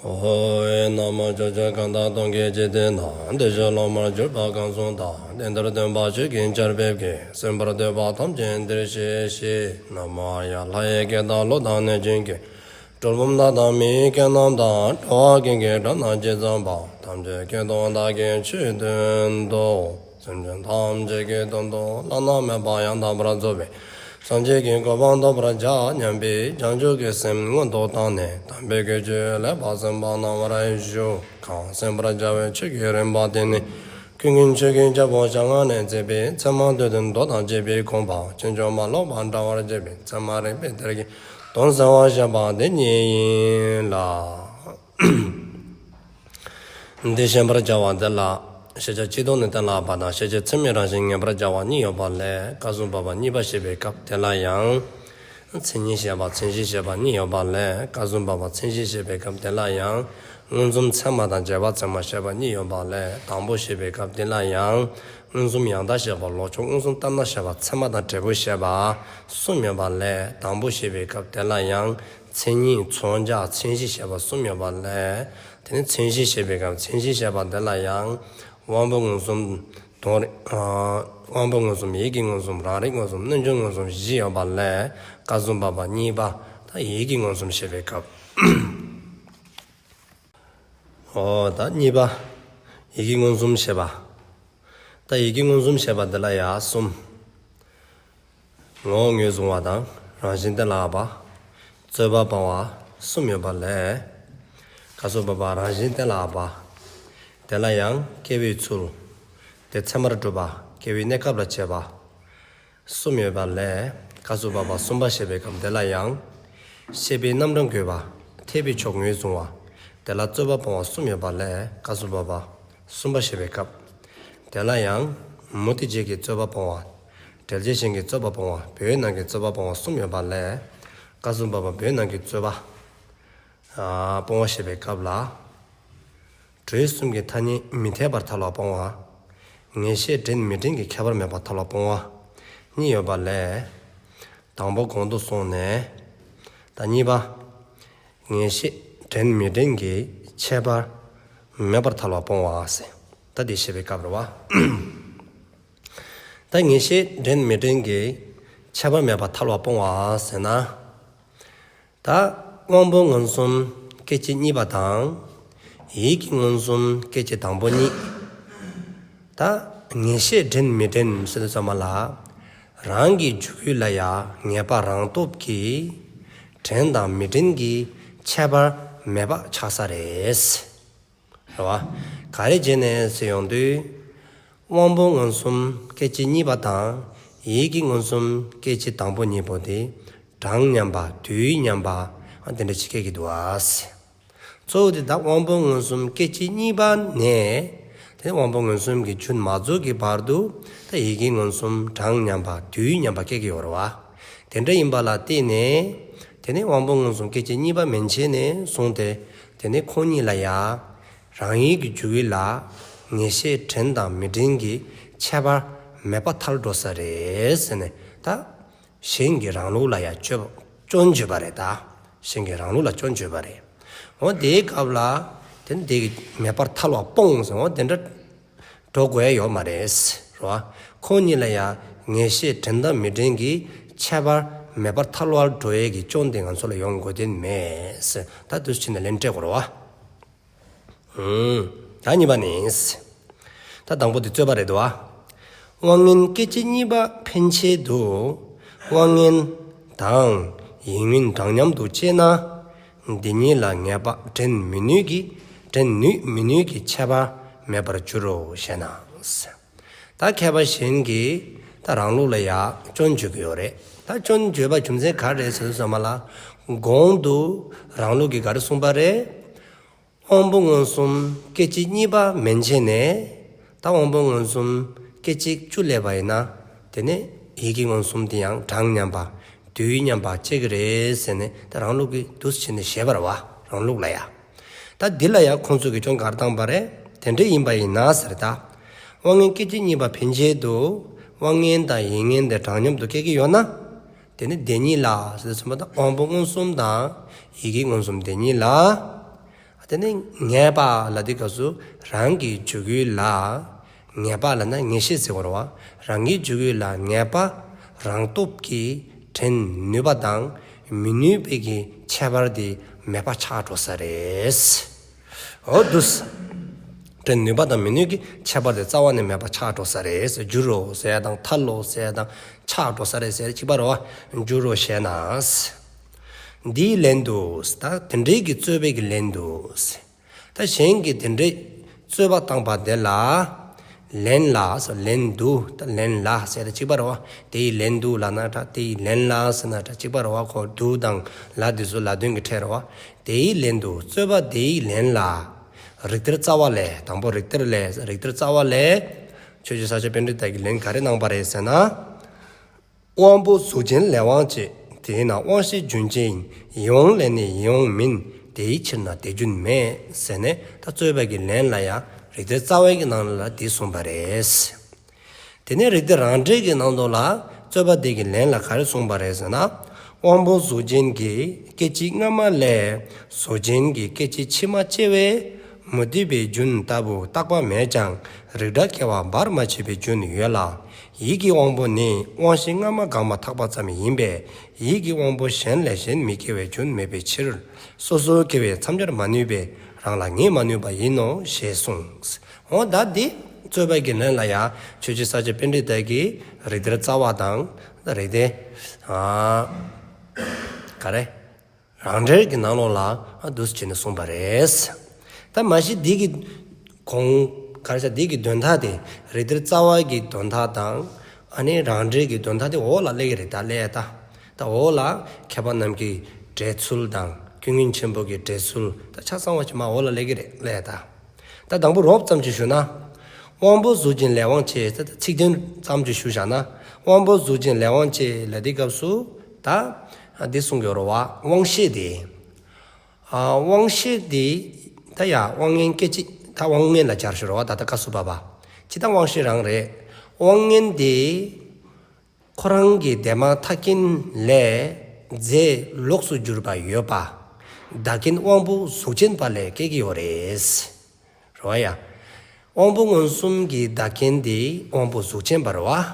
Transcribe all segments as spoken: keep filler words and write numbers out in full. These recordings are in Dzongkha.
ཨོ། ན་མོ། ཕྱོགས་བཅུ་གང་དག་སྟོང་གི་འཇིག་རྟེན་ན། བདེ་གཤེགས་སློབ་མར་གྱུར་པ་གང་གསུངས་དང་། བསྟན་འདིར་སྟོན་པ་ཆོས་ཀྱི་ཆར་འབེབས་ཀྱིས། གསན་པར་འདོད་པ་ཐམས་ཅད་འདིར་གཤེགས་ཤིག། ན་མོ་ཡ། ལྷ་ཡི་སྐད་དང་ཀླུ་དང་གནོད་སྦྱིན་སྐད། གྲུལ་བུམ་དག་དང་མི་ཡི་སྐད་རྣམས་དང་། འགྲོ་བ་ཀུན་གྱི་སྒྲ་རྣམས་ཇི་ཙམ་པ། ཐམས་ཅད་སྐད་དུ་བདག་གིས་ཆོས་བསྟན་ཏོ། སེམས་ཅན་ཐམས་ཅད་ཀྱི་དོན་དུ་བླ་ན་མེད་པ་ཡང་དག་པར་རྫོགས་པའི་སངས་རྒྱས་ཀྱི་གོ་འཕང་ཐོབ་པར་བྱ་སྙམ་པའི་བྱང་ཆུབ་ཀྱི་སེམས་སྔོན་དུ་བཏང་ནས་དམ་པའི་དགེ་ཆོས་ལེགས་པར་གསན་པ་གནང་བར་ཞུ། གང་གསན་པར་བྱ་བའི་ཆོས་ཀྱི་རིམ་པ་དེ་ནི་ཀུན་མཁྱེན་ཆོས་ཀྱི་རྒྱལ་པོ་ཞལ་སྔ་ནས་མཛད་པའི་ཚད་མ་སྡེ་བདུན་མདོ་དང་བཅས་པའི་དགོངས་པ་ཕྱིན་ཅི་མ་ལོག་པར་འགྲེལ་བར་བྱེད་པའི་ཚད་མ་རིགས་པའི་གཏེར་གྱི་དོན་གསལ་བར་བཤད་པ་དེ་ཉིད་ཡིན་ལ། འདི་བཤད་པར་བྱ་བ་འདི་ལ། ཤེས་བྱ་སྤྱི་ལྡོག་ནས་གཏན་ལ་དབབ་པ་དང་། ཤེས་བྱེད་ཚད་མའི་རང་བཞིན་ངེས་པར་བྱ་བ་གཉིས་ཡོད་པ་ལས། སྐབས་སུ་བབ་པ་གཉིས་པ་བཤད་པའི་སྐབས་དེ་ལ་ཡང་། མཚན་ཉིད་བཤད་པ། མཚན་གཞི་བཤད་པ་གཉིས་ཡོད་པ་ལས། སྐབས་སུ་བབ་པ་མཚན་གཞི་བཤད་པའི་སྐབས་དེ་ལ་ཡང་། མངོན་སུམ་ཚད་མ་དང་རྗེས་དཔག་ཚད་མ་བཤད་པ་གཉིས་ཡོད་པ་ལས། དང་པོ་བཤད་པའི་སྐབས་དེ་ལ་ཡང་། མངོན་སུམ་ཡང་དག་བཤད་པ། ལོག་ཕྱོགས་མངོན་སུམ་ལྟར་སྣང་བཤད་པ། ཚད་མ་དང་འབྲས་བུ་བཤད་པ་གསུམ་ཡོད་པ་ལས། དང་པོ་བཤད་པའི་སྐབས་དེ་ལ་ཡང་། མཚན་ཉིད། མཚོན་བྱ། མཚན་གཞི་བཤད་པ་གསུམ་ཡོད་པ་ལས། དེ་ནས་མཚན་གཞི་བཤད་པའི་སྐབས། མཚན་གཞི་བཤད་པ་འདི་ལ་ཡང་། དབང་པོ་མངོན་སུམ། དོན་རིག་ཨ་དབང་པོ་མངོན་སུམ། ཡིད་ཀྱི་མངོན་སུམ། རང་རིག་མངོན་སུམ། རྣལ་འབྱོར་མངོན་སུམ་བཞི་ཡོད་པ་ལས། སྐབས་སུ་བབ་པ་གཉིས་པ། ད་ཡིད་ཀྱི་མངོན་སུམ་བཤད་པའི་སྐབས། ཨོ། ད་གཉིས་པ། ཡིད་ཀྱི་མངོན་སུམ་བཤད་པ། ད་ཡིད་ཀྱི་མངོན་སུམ་བཤད་པ་འདི་ལ་ཡང་གསུམ། ངོ་བོ་ངོས་བཟུང་བ་དང་། རང་བཞིན་གཏན་ལ་དབབ་པ། རྩོད་པ་སྤང་བ་གསུམ་ཡོད་པ་ལས། སྐབས་སུ་བབ་པ་རང་བཞིན་གཏན་ལ་དབབ་པ། དེ་ལ་ཡང་སྐྱེ་བའི་ཚུལ། དེ་ཚད་མར་གྲུབ་པ། སྐྱེ་བའི་གནས་སྐབས་ལ་དཔྱད་པ། གསུམ་ཡོད་པ་ལས། སྐབས་སུ་བབ་པ་གསུམ་པ་བཤད་པའི་སྐབས་དེ་ལ་ཡང་། ཤེས་པའི་རྣམ་གྲངས་བགོས་པ། འཐད་པའི་ཕྱོགས་ངོས་བཟུང་བ། དེ་ལ་རྩོད་པ་སྤོང་བ་གསུམ་ཡོད་པ་ལས། སྐབས་སུ་བབ་པ་གསུམ་པ་བཤད་པའི་སྐབས། དེ་ལ་ཡང་། མུ་སྟེགས་བྱེད་ཀྱི་རྩོད་པ་སྤོང་བ། འགྲེལ་བྱེད་གཞན་གྱི་རྩོད་པ་སྤོང་བ། བོད་ནང་གི་རྩོད་པ་སྤོང་བ་གསུམ་ཡོད་པ་ལས། སྐབས་སུ་བབ་པ་བོད་ནང་གི་རྩོད་པ་ཨ་སྤོང་བ་བཤད་པའི་སྐབས་ལ། དྲུག་གསུམ་གྱི་ཐ་སྙད་མི་འཐད་པར་ཐལ་བ་སྤོང་བ། ངེས་ཤེས་འདྲེན་མི་འདྲེན་གྱི་ཁྱད་པར་མེད་པར་ཐལ་བ་སྤོང་བ་གཉིས་ཡོད་པ་ལས། དང་པོ་གོང་དུ་སོང་ནས། ད་གཉིས་པ། ངེས་ཤེས་འདྲེན་མི་འདྲེན་གྱི་ཁྱད་པར་མེད་པར་ཐལ་བ་སྤོང་བ་ཟེར། ད་འདི་བཤད་པའི་སྐབས་རེད་བ། ད་ངེས་ཤེས་འདྲེན་མི་འདྲེན་གྱི་ཁྱད་པར་མེད་པར་ཐལ་བ་སྤོང་བ་ཟེར་ན། ད་དབང་པོ་མངོན་སུམ་སྐད་ཅིག་གཉིས་པ་དང་། ཡིད་ཀྱི་མངོན་སུམ་སྐད་ཅིག་དང་པོ་གཉིས། ད་ངེས་ཤེས་འདྲེན་མི་འདྲེན་ཟེར་དུས་ཙམ་པ་ལ། རང་གི་འཇུག་ཡུལ་ལ་ཡང་ངེས་པ་རང་སྟོབས་ཀྱིས་འདྲེན་དང་མི་འདྲེན་གྱི་ཁྱད་པར་མེད་པ་ཆགས་ས་རེད། རེད་བ། ག་རེ་བྱས་ནས་ཟེར་ཡོང་དུས། དབང་པོ་མངོན་སུམ་སྐད་ཅིག་གཉིས་པ་དང་། ཡིད་ཀྱི་མངོན་སུམ་སྐད་ཅིག་དང་པོ་གཉིས་པོ་དེ། གྲངས་མཉམ་པ། དུས་མཉམ་པ། ཨ་དེ་འདྲ་ཅིག་སྐྱེ་གི་འདུག་ཨ། གཙོ་བོ་དེ་ད་དབང་པོ་མངོན་སུམ་སྐད་ཅིག་གཉིས་པ་ནས། དེ་དབང་པོ་མངོན་སུམ་གྱི་རྒྱུན་མ་རྫོགས་ཀྱི་བར་དུ། ད་ཡིད་ཀྱི་མངོན་སུམ་གྲངས་མཉམ་པ། དུས་མཉམ་པ་སྐྱེ་གི་ཡོད་རེད་བ། དེ་འདྲ་ཡིན་པ་ལ་བརྟེན་ནས། དེ་ནས་དབང་པོ་མངོན་སུམ་སྐད་ཅིག་གཉིས་པ་མན་ཆད་ནས་བཟུང་སྟེ། དེ་ནས་ཁོང་གཉིས་ལ་ཡང་། རང་ཡིད་ཀྱི་འཇུག་ཡུལ་ལ་ངེས་ཤེས་འདྲེན་དང་མི་འདྲེན་གྱི་ཁྱད་པར་མེད་པ་ཐལ་འགྲོ་ས་རེད་ཟེར་ནས་ད། གཞན་གྱི་རང་ལུགས་ལ་ཡང་སྐྱོན་སྐྱོན་བརྗོད་པ་རེད་ད། གཞན་གྱི་རང་ལུགས་ལ་སྐྱོན་བརྗོད་པ་རེད། འོ་དེའི་སྐབས་ལ། དེ་ནི་དེ་གི་མེད་པར་ཐལ་བ་སྤོང་ཟེར། འོ་དེ་འདྲ་འགྲོ་དགོས་ཡ་ཡོད་མ་རེད། རེད་བ། ཁོང་གཉིས་ལ་ཡང་ངེས་ཤེས་འདྲེན་དང་མི་འདྲེན་གྱི་ཁྱད་པར་མེད་པར་ཐལ་བར་འགྲོ་ཡས་ཀྱི་སྐྱོན་དེ་ང་ཚོ་ལ་ཡོང་དགོས་དོན་མེད་ཟེར། ད་འདུག་སེ་བྱས་ནས་ལན་སྤྲད་དགོས་རེད་བ། ཨུམ། ད་གཉིས་པ་ནི། ད་དང་པོ་དེ་རྩོད་པ་རེད་དོ། དབང་མངོན་སྐད་ཅིག་གཉིས་པ་ཕན་ཆད་དུ། དབང་མངོན་དང་ཡིད་མངོན་གྲངས་མཉམ་དུ་དཔྱད་ན། འདི་གཉིས་ལ་ངེས་པ་འདྲེན་མི་ནུས་ཀྱི། འདྲེན་ནུས་མི་ནུས་ཀྱི་ཁྱད་པར་མེད་པར་འགྱུར་རོ་ཞེ་ན། ད་མཁས་པ་གཞན་གྱིས་ད་རང་ལུགས་ལ་ཡང་སྐྱོན་བརྗོད་ཀྱི་ཡོད་རེད། ད་སྐྱོན་བརྗོད་པ་རྒྱུ་མཚན་ག་རེ་རེད་ཟེར་དུས་ཙམ་པ་ལ། གོང་དུ་རང་ལུགས་ཀྱིས་ག་རེ་གསུངས་པ་རེད། དབང་པོ་མངོན་སུམ་སྐད་ཅིག་གཉིས་པ་མན་ཆད་ནས། ད་དབང་པོ་མངོན་སུམ་སྐད་ཅིག་བཅུ་སླེབས་པ་ཡིན་ན། དེ་ནས་ཡིད་ཀྱི་མངོན་སུམ་དེ་ཡང་གྲངས་མཉམ་པ། དུས་མཉམ་པ་སྐྱེ་གི་རེད་ཟེར་ནས། ད་རང་ལུགས་ཀྱིས་འདུག་སེ་བྱས་ནས་བཤད་པ་རེད་བ། རང་ལུགས་ལ་ཡ། ད་འདི་ལ་ཡ་ཁོང་ཚོ་གིས་སྐྱོན་ག་རེ་བཏང་པ་རེད། དེ་འདྲ་ཡིན་པ་ཡིན་ན་ཟེར་ད། དབང་མངོན་སྐད་ཅིག་གཉིས་པ་ཕན་ཆད་དུ། དབང་མངོན་དང་ཡིད་མངོན་དེ་གྲངས་མཉམ་དུ་སྐྱེ་གི་ཡོད་ན། དེ་ནི་དེ་ཉིད་ལ་ཟེར་དུས་ཙམ་པ་ད་དབང་པོ་མངོན་སུམ་དང་ཡིད་ཀྱི་མངོན་སུམ་དེ་ཉིད་ལ། དེ་ནི་ངེས་པ་ལ་དེ་སྐབས་སུ་རང་གི་འཇུག་ཡུལ་ལ། ངེས་པ་ལ་ན་ངེས་ཤེས་ཟེར་བ་རེད་བ། རང་གི་འཇུག་ཡུལ་ལ་ངེས་པ་རང་སྟོབས་ཀྱིས་འདྲེན་ནུས་པ་དང་མི་ནུས་པའི་གི་ཁྱད་པར་དེ་མེད་པ་ཆགས་འགྲོ་ས་རེད། འོ་འདུག་འདྲེན་ནུས་པ་དང་མི་ནུས་ཀྱི་ཁྱད་པར་དེ་རྩ་བ་ནས་མེད་པ་ཆགས་འགྲོ་ས་རེད། འགྱུར་རོ་ཟེར་ཡ་དང་ཐལ་ལོ་ཟེར་ཡ་དང་ཆགས་འགྲོ་ས་རེད་ཟེར་ཡ་གཅིག་པ་རེད་བ། འགྱུར་རོ་ཞེ་ན། འདིའི་ལན་དུ། ད་དེ་འདྲའི་གི་རྩོད་པའི་གི་ལན་དུ། ད་གཞན་གྱིས་དེ་འདྲའི་རྩོད་པ་བཏང་པ་དེ་ལ། ལན་ལ་ཟེར་ལན་དུ། ད་ལན་ལ་ཟེར་ད་གཅིག་པ་རེད་བ། དེའི་ལན་དུ་ལ་ན་ད་དེའི་ལན་ལ་ཟེར་ན་ད་གཅིག་པ་རེད་བ། ཁོ་དུ་དང་ལ་དེ་ཚོ་ལ་དོན་གྱི་ཕྲད་རེད་བ། དེའི་ལན་དུ། རྩོད་པ་དེའི་ལན་ལ། རིགས་གཏེར་རྩ་བ་ལས། དང་པོ་རིགས་གཏེར་ལས། རིགས་གཏེར་རྩ་བ་ལས། ཆོས་རྗེ་ས་སྐྱ་པཎྜི་ཏ་གིས་ལན་ག་རེ་གནང་པ་རེད་ཟེར་ན། དབང་པོ་གཟུགས་ཅན་ལས་དབང་སྐྱེས། དེས་ན་དབང་ཤེས་རྒྱུན་ཅན་ཡིན། ཡིད་དབང་ལས་ནི་ཡིད་དབང་མིན། དེའི་ཕྱིར་ན་དེ་རྒྱུན་མེད། ཟེར་ནས་ད་རྩོད་པའི་གི་ལན་ལ་ཡང་རིགས་གཏེར་རྩ་བའི་གི་ནང་ལ་དེ་གསུངས་པ་རེད། དེ་ནས་རིགས་གཏེར་རང་འགྲེལ་གྱི་ནང་དུ་ལ་རྩོད་པ་དེ་གི་ལན་ལ་ག་རེ་གསུངས་པ་རེད་ཟེར་ན། དབང་པོ་གཟུགས་ཅན་གྱི་སྐད་ཅིག་སྔ་མ་ལས་གཟུགས་ཅན་གྱི་སྐད་ཅིག་ཕྱི་མ་སྐྱེ་བའི་མུ་སྟེགས་པའི་རྒྱུན་ལྟ་བུ་བརྟག་པ་མེད་ཀྱང་རིགས་འདྲ་སྐྱེ་བ་བར་མ་ཆད་པའི་རྒྱུན་ཡོད་ལ། ཡིད་ཀྱི་དབང་པོ་ནི་དབང་ཤེས་སྔ་མ་འགགས་མ་ཐག་པ་ཙམ་ཡིན་པས་ཡིད་ཀྱི་དབང་པོ་གཞན་ལས་གཞན་མི་སྐྱེ་བའི་རྒྱུན་མེད་པའི་ཕྱིར། སོ་སོར་སྐྱེ་བས་མཚམས་སྦྱར་མ་ནུས་པས་རང་ལ་ངེས་མ་ནུས་པ་ཡིན་ནོ་ཞེས་གསུངས། འོ་ད་འདི་རྩོད་པའི་གི་ལན་ལ་ཡང་ཆོས་རྗེ་ས་སྐྱ་པཎྜི་ཏ་གིས་རིགས་གཏེར་རྩ་བ་དང་རིགས་གཏེར་ཨ་ག་རེ་རང་འགྲེལ་གྱི་ནང་ལོགས་ལ་ཨ་འདུག་སེ་བྱས་ནས་གསུངས་པ་རེད། ད་མ་གཞི་འདི་གི་གོང་ག་རེ་ཟེར་འདི་གི་དོན་དག་དེ་རིགས་གཏེར་རྩ་བ་གི་དོན་དག་དང་ཨ་ནི་རང་འགྲེལ་གྱི་དོན་དག་དེ་འོག་ལ་སླེབས་ཀྱི་རེད། ད་སླེབས་ད། ད་འོག་ལ་མཁས་པ་རྣམས་ཀྱི་འགྲེལ་ཚུལ་དང་ཀུན་མཁྱེན་ཆེན་པོ་གི་འགྲེལ་ཚུལ་ད་ཆ་ཚང་བ་ཞིག་མར་འོག་ལ་སླེབས་ཀྱི་རེད། སླེབས་ད། ད་དང་པོ་རོབ་ཙམ་ཅིག་ཞུ་ན། དབང་པོ་གཟུགས་ཅན་ལས་དབང་སྐྱེས། ད་ཚིག་དོན་ཙམ་ཅིག་ཞུ་བཞག་ན། དབང་པོ་གཟུགས་ཅན་ལས་དབང་སྐྱེས་ལ་དེའི་སྐབས་སུ་ད་འདི་གསུང་གི་ཡོད་རེད་བ། དབང་ཤེས་དེ། ཨ་དབང་ཤེས་དེ་ད་ཡ་དབང་མངོན་སྐད་ཅིག་ད་དབང་མངོན་ལ་སྦྱར་ཞུ་རེད་བ། ད་ད་སྐབས་སུ་བབ་པ་ཅི་ད་དབང་ཤེས་རང་རེད། དབང་མངོན་དེ། ཁོ་རང་གི་དེ་མ་ཐག་རྐྱེན་ལས་རྫས་ལོགས་སུ་གྱུར་པ་ཡོད་པ། བདག་རྐྱེན་དབང་པོ་གཟུགས་ཅན་པ་ལས་སྐྱེ་གི་ཡོད་རེད། རེད་བ་ཡ། དབང་པོ་མངོན་སུམ་གྱི་བདག་རྐྱེན་དེ་དབང་པོ་གཟུགས་ཅན་པ་རེད་བ།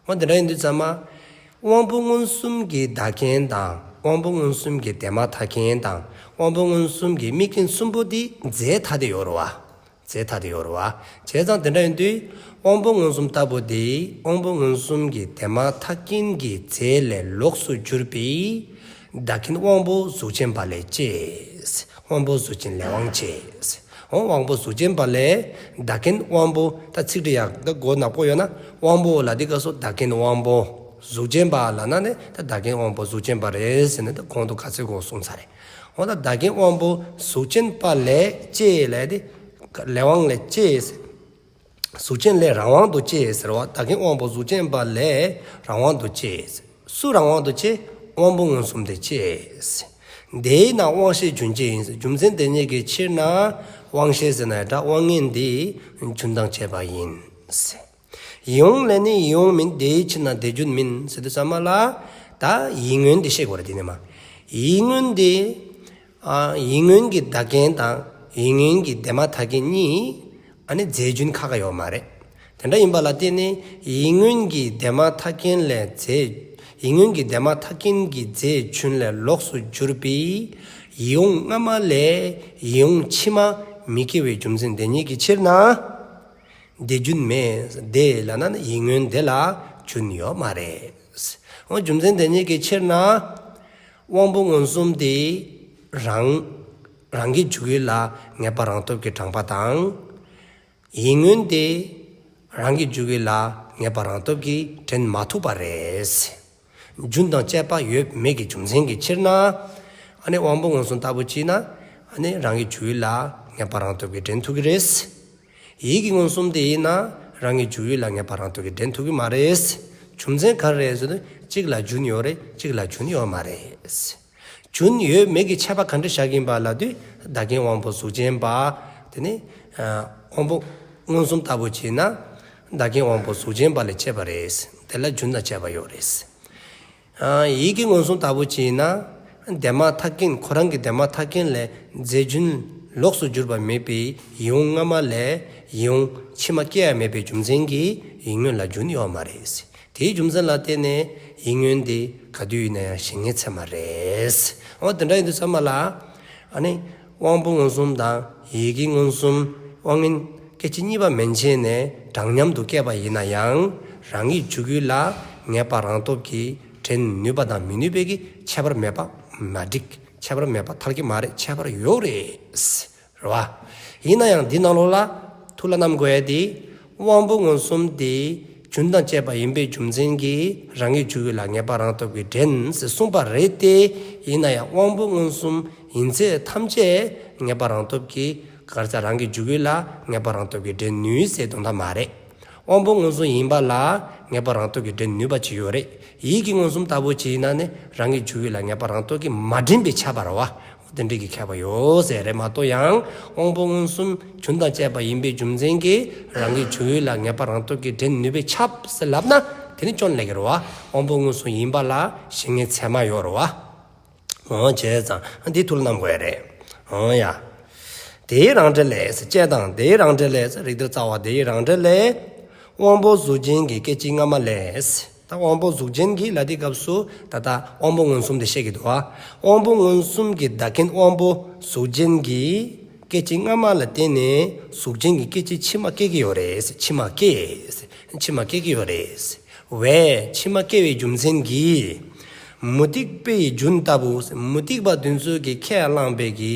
འོ་དེ་འདྲ་ཡིན་དུས་ཙམ་པ། དབང་པོ་མངོན་སུམ་གྱི་བདག་རྐྱེན་དང་དབང་པོ་མངོན་སུམ་གྱི་དེ་མ་ཐག་རྐྱེན་དང་དབང་པོ་མངོན་སུམ་གྱི་དམིགས་རྐྱེན་གསུམ་པོ་དེ་རྫས་ཐ་དད་ཡོད་རེད་བ། རྫས་ཐ་དད་ཡོད་རེད་བ། བྱས་ཙང་དེ་འདྲ་ཡིན་དུས་དབང་པོ་མངོན་སུམ་ལྟ་བུ་དེ་དབང་པོ་མངོན་སུམ་གྱི་དེ་མ་ཐག་རྐྱེན་གྱི་རྫས་ལས་ལོགས་སུ་གྱུར་པའི་བདག་རྐྱེན་དབང་པོ་གཟུགས་ཅན་པ་ལས་སྐྱེས། དབང་པོ་གཟུགས་ཅན་ལས་དབང་སྐྱེས། འོ་དབང་པོ་གཟུགས་ཅན་པ་ལས་བདག་རྐྱེན་དབང་པོ་ད་ཚིག་འབྲི་ཡག་ད་མགོ་ནག་པོ་ཡོད་ན་དབང་པོ་ལ་དེའི་སྐབས་སུ་བདག་རྐྱེན་དབང་པོ་གཟུགས་ཅན་པ་ལ་ན་ནས་ད་བདག་རྐྱེན་དབང་པོ་གཟུགས་ཅན་པ་རེད་ཟེར་ནས་ད་གོང་དུ་ག་ཚོད་གོང་གསུངས་ཚར་རེད། འོ་ད་བདག་རྐྱེན་དབང་པོ་གཟུགས་ཅན་པ་ལས་སྐྱེས་ལས་དེ་ལས་དབང་ལས་སྐྱེས། གཟུགས་ཅན་ལས་རང་དབང་དུ་སྐྱེས་ཟེར་བ། བདག་རྐྱེན་དབང་པོ་གཟུགས་ཅན་པ་ལས་རང་དབང་དུ་སྐྱེས། སུ་རང་དབང་དུ་སྐྱེས། དབང་པོ་མངོན་སུམ་དེ་སྐྱེས། དེས་ན་དབང་ཤེས་རྒྱུན་བཅས་ཡིན། རྒྱུ་མཚན་དེ་ཉིད་ཀྱི་ཕྱིར་ན་དབང་ཤེས་ཟེར་ན་ཡང་འདྲ་དབང་མངོན་དེ་རྒྱུན་དང་བཅས་པ་ཡིན། ཡིད་དབང་ལས་ནི་ཡིད་དབང་མིན། དེའི་ཕྱིར་ན་དེ་རྒྱུན་མིན་ཟེར་དུས་ཙམ་པ་ལ་ད་ཡིད་མངོན་དེ་ཤེས་དགོས་རེད། དེ་ནས་མ་ཡིད་མངོན་དེ་ཨ་ཡིད་མངོན་གྱི་བདག་རྐྱེན་དང་ཡིད་མངོན་གྱི་དེ་མ་ཐག་རྐྱེན་གཉིས་ཨ་ནི་རྫས་རྒྱུན་ཁ་ཁ་ཡོད་མ་རེད། དེ་འདྲ་ཡིན་པ་ལ་བརྟེན་ནས་ཡིད་མངོན་གྱི་དེ་མ་ཐག་རྐྱེན་ལས་རྫས་ཡིད་མངོན་གྱི་དེ་མ་ཐག་རྐྱེན་གྱི་རྫས་རྒྱུན་ལས་ལོགས་སུ་གྱུར་པའི་ཡིད་དབང་སྔ་མ་ལས་ཡིད་དབང་ཕྱི་མ་མི་སྐྱེ་བའི་རྒྱུ་མཚན་དེ་ཉིད་ཀྱི་ཕྱིར་ན། དེ་རྒྱུན་མེད། དེ་ལབ་ན་ནི་ཡིད་མངོན་དེ་ལ་རྒྱུན་ཡོད་མ་རེད། འོ་རྒྱུ་མཚན་དེ་ཉིད་ཀྱི་ཕྱིར་ན། དབང་པོ་མངོན་སུམ་དེ་རང་རང་གི་འཇུག་ཡུལ་ལ་ངེས་པ་རང་སྟོབས་ཀྱིས་དྲངས་པ་དང་། ཡིད་མངོན་དེ་རང་གི་འཇུག་ཡུལ་ལ་ངེས་པ་རང་སྟོབས་ཀྱིས་འདྲེན་མ་ཐུབ་པ་རེད། རྒྱུན་དང་བཅས་པ་ཡོད་མེད་ཀྱི་རྒྱུ་མཚན་གྱི་ཕྱིར་ན། ཨ་ནི་དབང་པོ་མངོན་སུམ་ལྟ་བུ་ཅིག་ན་ཨ་ནི་རང་གི་འཇུག་ཡུལ་ལ་ངེས་པ་རང་སྟོབས་ཀྱིས་འདྲེན་ཐུབ་ཀྱི་རེད། ཡིད་ཀྱི་མངོན་སུམ་དེ་ཡིན་ན་རང་གི་འཇུག་ཡུལ་ལ་ངེས་པ་རང་སྟོབས་ཀྱིས་འདྲེན་ཐུབ་ཀྱི་མ་རེད། རྒྱུ་མཚན་ག་རེ་རེད་ཟེར་དུས་གཅིག་ལ་རྒྱུན་ཡོད་རེད། གཅིག་ལ་རྒྱུན་ཡོད་མ་རེད། རྒྱུན་ཡོད་མེད་ཀྱི་ཁྱད་པར་ག་འདྲ་བཞག་གི་ཡིན་པ་ལབ་དུས་བདག་རྐྱེན་དབང་པོ་གཟུགས་ཅན་པ། དེ་ནི་ཨ་དབང་པོ་མངོན་སུམ་ལྟ་བུ་བྱས་ན་བདག་རྐྱེན་དབང་པོ་གཟུགས་ཅན་པ་ལས་སྐྱེས་པ་རེད། དེ་ལ་རྒྱུན་དང་བཅས་པ་ཡོད་རེད། ཡིད་ཀྱི་མངོན་སུམ་ལྟ་བུ་ཅིག་ན། དེ་མ་ཐག་རྐྱེན་ཁོ་རང་གི་དེ་མ་ཐག་རྐྱེན་ལས་རྫས་རྒྱུན་ལོགས་སུ་གྱུར་པ་མེད་པའི་ཡིད་དབང་སྔ་མ་ལས་ཡིད་དབང་ཕྱི་མ་སྐྱེ་ཡ་མེད་པའི་རྒྱུ་མཚན་གྱིས་ཡིད་མངོན་ལ་རྒྱུན་ཡོད་མ་རེད། དེའི་རྒྱུ་མཚན་ལ་བརྟེན་ནས་ཡིད་མངོན་དེ་ག་དུས་ཡིན་ན་ཡང་གཞན་ངེས་ཚད་མ་རེད། འོ་དེ་འདྲ་ཡིན་དུས་ཙམ་པ་ལ། ཨ་ནི་དབང་པོ་མངོན་སུམ་དང་ཡིད་ཀྱི་མངོན་སུམ་དབང་མངོན་སྐད་ཅིག་གཉིས་པ་མན་ཆད་ནས་གྲངས་མཉམ་དུ་སྐྱེས་པ་ཡིན་ན་ཡང་རང་གི་འཇུག་ཡུལ་ལ་ངེས་པ་རང་སྟོབས་ཀྱིས་འདྲེན་ནུས་པ་དང་མི་ནུས་པའི་གི་ཁྱད་པར་མེད་པ་མ་འགྲིག་ཁྱད་པར་མེད་པ་ཐལ་གྱི་མ་རེད། ཁྱད་པར་ཡོད་རེད། རེད་བ། ཡིན་ན་ཡང་འདི་ནང་ལོགས་ལ་ཐུགས་ལ་བསྣམ་དགོས་ཡ་དེ། དབང་པོ་མངོན་སུམ་དེ་རྒྱུན་དང་བཅས་པ་ཡིན་པའི་རྒྱུ་མཚན་གྱིས་རང་གི་འཇུག་ཡུལ་ལ་ངེས་པ་རང་སྟོབས་ཀྱིས་འདྲེན་ཟེར་གསུངས་པ་རེད་དེ། ཡིན་ན་ཡང་དབང་པོ་མངོན་སུམ་ཡིན་ཚད་ཐམས་ཅད་ངེས་པ་རང་སྟོབས་ཀྱིས་ག་རེ་ཟེར་རང་གི་འཇུག་ཡུལ་ལ་ངེས་པ་རང་སྟོབས་ཀྱིས་འདྲེན་ནུས་ཟེར་དོན་དག་མ་རེད། དབང་པོ་མངོན་སུམ་ཡིན་པ་ལ་ངེས་པ་རང་སྟོབས་ཀྱིས་འདྲེན་ནུས་པ་ཅིག་ཡོད་རེད། ཡིད་ཀྱི་མངོན་སུམ་ལྟ་བུ་ཅིག་ཡིན་ན་ནི་རང་གི་འཇུག་ཡུལ་ལ་ངེས་པ་རང་སྟོབས་ཀྱིས་མ་འདྲེན་པའི་ཁྱད་པར་བ། དེ་འདྲའི་གི་ཁྱད་པར་ཡོད་ཟེར་རེད་མ་གཏོགས་ཡང་དབང་པོ་མངོན་སུམ་རྒྱུན་དང་བཅས་པ་ཡིན་པའི་རྒྱུ་མཚན་གྱིས་རང་གི་འཇུག་ཡུལ་ལ་ངེས་པ་རང་སྟོབས་ཀྱིས་འདྲེན་ནུས་པས་ཁྱབ་ཟེར་ལབ་ན་དེ་ནི་སྐྱོན་ལས་ཀྱི་རེད་བ། དབང་པོ་མངོན་སུམ་ཡིན་པ་ལ་གཞན་ངེས་ཚད་མ་ཡོད་རེད་བ། འོ་བྱས་ཙང་འདི་ཐུགས་ལ་བསྣམ་དགོས་ཡ་རེད། འོ་ཡ། དེའི་རང་འགྲེལ་ལས་ཅེས་དང་དེའི་རང་འགྲེལ་ལས་རིགས་གཏེར་རྩ་བ་དེའི་རང་འགྲེལ་ལས། དབང་པོ་གཟུགས་ཅན་གྱི་སྐད་ཅིག་སྔ་མ་ལས། ད་དབང་པོ་གཟུགས་ཅན་གྱི་ལ་དེའི་སྐབས་སུ་ད་ལྟ་དབང་པོ་མངོན་སུམ་དེ་བཤད་ཀྱི་འདུག་བ། དབང་པོ་མངོན་སུམ་གྱི་བདག་རྐྱེན་དབང་པོ་གཟུགས་ཅན་གྱི་སྐད་ཅིག་སྔ་མ་ལ་བརྟེན་ནས་གཟུགས་ཅན་གྱི་སྐད་ཅིག་ཕྱི་མ་སྐྱེ་གི་ཡོད་རེད། ཕྱི་མ་སྐྱེ། ཕྱི་མ་སྐྱེ་གི་ཡོད་རེད། བས་ཕྱི་མ་སྐྱེ་བའི་རྒྱུ་མཚན་གྱིས། མུ་སྟེགས་པའི་རྒྱུན་ལྟ་བུ། མུ་སྟེགས་པ་དེ་ཚོ་གིས་ཁས་བླངས་པའི་གི་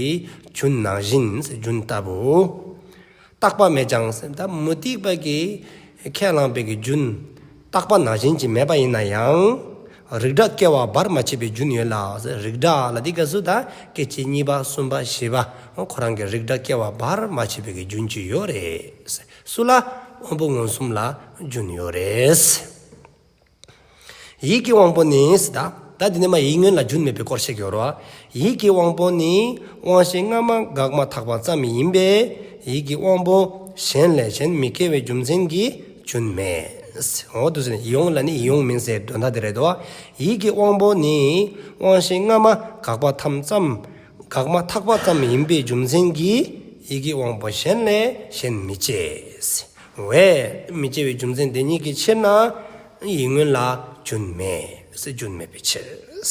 རྒྱུན་ནང་བཞིན་རྒྱུན་ལྟ་བུ། རྟག་པ་མེད་ཀྱང་ཟེར་ད་མུ་སྟེགས་པ་གིས་ཁས་བླངས་པའི་གི་རྒྱུན་རྟག་པ་ནང་བཞིན་གྱི་མེད་པ་ཡིན་ན་ཡང་། རིགས་འདྲ་སྐྱེ་བ་བར་མ་ཆད་པའི་རྒྱུན་ཡོད་ལ་ཟེར། རིགས་འདྲ་ལ་དེའི་སྐབས་སུ་ད་སྐད་ཅིག་གཉིས་པ་གསུམ་པ་བཞི་པ་ཁོ་རང་གི་རིགས་འདྲ་སྐྱེ་བ་བར་མ་ཆད་པའི་གི་རྒྱུན་ཅིག་ཡོད་རེད། སུ་ལ། དབང་པོ་མངོན་སུམ་ལ་རྒྱུན་ཡོད་རེད། ཡིད་ཀྱི་དབང་པོ་ནི་ཟེར་ད། ད་འདི་ནས་མ་ཡིད་མངོན་ལ་རྒྱུན་མེད་པའི་སྐོར་བཤད་ཀྱི་ཡོད་རེད་བ། ཡིད་ཀྱི་དབང་པོ་ནི་དབང་ཤེས་སྔ་མ་འགགས་མ་ཐག་པ་ཙམ་ཡིན་པས་ཡིད་ཀྱི་དབང་པོ་གཞན་ལས་གཞན་མི་སྐྱེ་བའི་རྒྱུ་མཚན་གྱིས་རྒྱུན་མེད། འོ་འདུག་ཟེར་ནས་ཡིད་དབང་ལ་ནི་ཡིད་དབང་མིན་ཟེར་དོན་དག་དེ་རེད་དོ། ཡིད་ཀྱི་དབང་པོ་ནི་དབང་ཤེས་སྔ་མ་འགགས་པ་ཐམས་ཙམ་འགགས་མ་ཐག་པ་ཙམ་ཡིན་པའི་རྒྱུ་མཚན་གྱིས་ཡིད་ཀྱི་དབང་པོ་གཞན་ལས་གཞན་མི་སྐྱེ། བས་མི་སྐྱེ་བའི་རྒྱུ་མཚན་དེ་ཉིད་ཀྱི་ཕྱིར་ན་ཡིད་མངོན་ལ་རྒྱུན་མེད། རྒྱུན་མེད་པའི་ཕྱིར།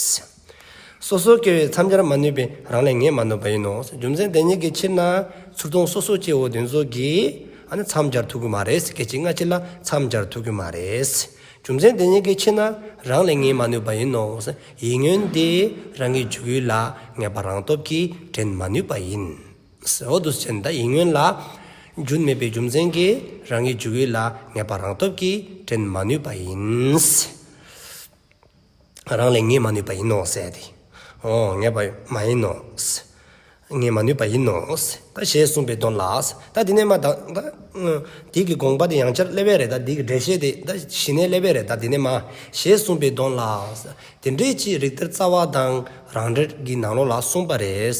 སོ་སོ་སྐྱེ་བོས་མཚམས་སྦྱར་མ་ནུས་པས་རང་ལས་ངེས་མ་ནུས་པ་ཡིན་ནོ། རྒྱུ་མཚན་དེ་ཉིད་ཀྱི་ཕྱིར་ན་ཚུར་མཐོང་སོ་སོ་སྐྱེ་བོ་དེ་ཚོ་གིས་ཨ་ནི་མཚམས་སྦྱར་ཐུབ་ཀྱི་མ་རེད། སྐད་ཅིག་སྔ་ཕྱི་ལ་མཚམས་སྦྱར་ཐུབ་ཀྱི་མ་རེད། རྒྱུ་མཚན་དེ་ཉིད་ཀྱི་ཕྱིར་ན་རང་ལས་ངེས་མ་ནུས་པ་ཡིན་ནོ། ཡིད་མངོན་དེ་རང་གི་འཇུག་ཡུལ་ལ་ངེས་པ་རང་སྟོབས་ཀྱིས་འདྲེན་མ་ནུས་པ་ཡིན། འོ་འདུག་ཟེར་ན་ད་ཡིད་མངོན་ལ་རྒྱུན་མེད་པའི་རྒྱུ་མཚན་གྱིས་རང་གི་འཇུག་ཡུལ་ལ་ངེས་པ་རང་སྟོབས་ཀྱིས་འདྲེན་མ་ནུས་པ་ཡིན། རང་ལས་ངེས་མ་ནུས་པ་ཡིན་ནོ་ཟེར་ཏེ། འོ་ངེས་པ་མ་ཡིན་ནོ། ངེས་མ་ནུས་པ་ཡིན་ནོ། ད་ཞེས་གསུངས་པའི་དོན་ལ། ད་འདི་ནས་མ་ད་ད་འདི་གི་དགོངས་པ་དེ་ཡང་བསྐྱར་སླེབས་པ་རེད། ད་འདི་གི་འགྲེལ་བཤད་དེ་ད་གཞི་ནས་སླེབས་པ་རེད། ད་འདི་ནས་མ་ཞེས་གསུངས་པའི་དོན་ལ། དེ་འདྲའི་ཅིག་རིགས་གཏེར་རྩ་བ་དང་རང་འགྲེལ་གྱི་ནང་ལོགས་ལ་གསུངས་པ་རེད།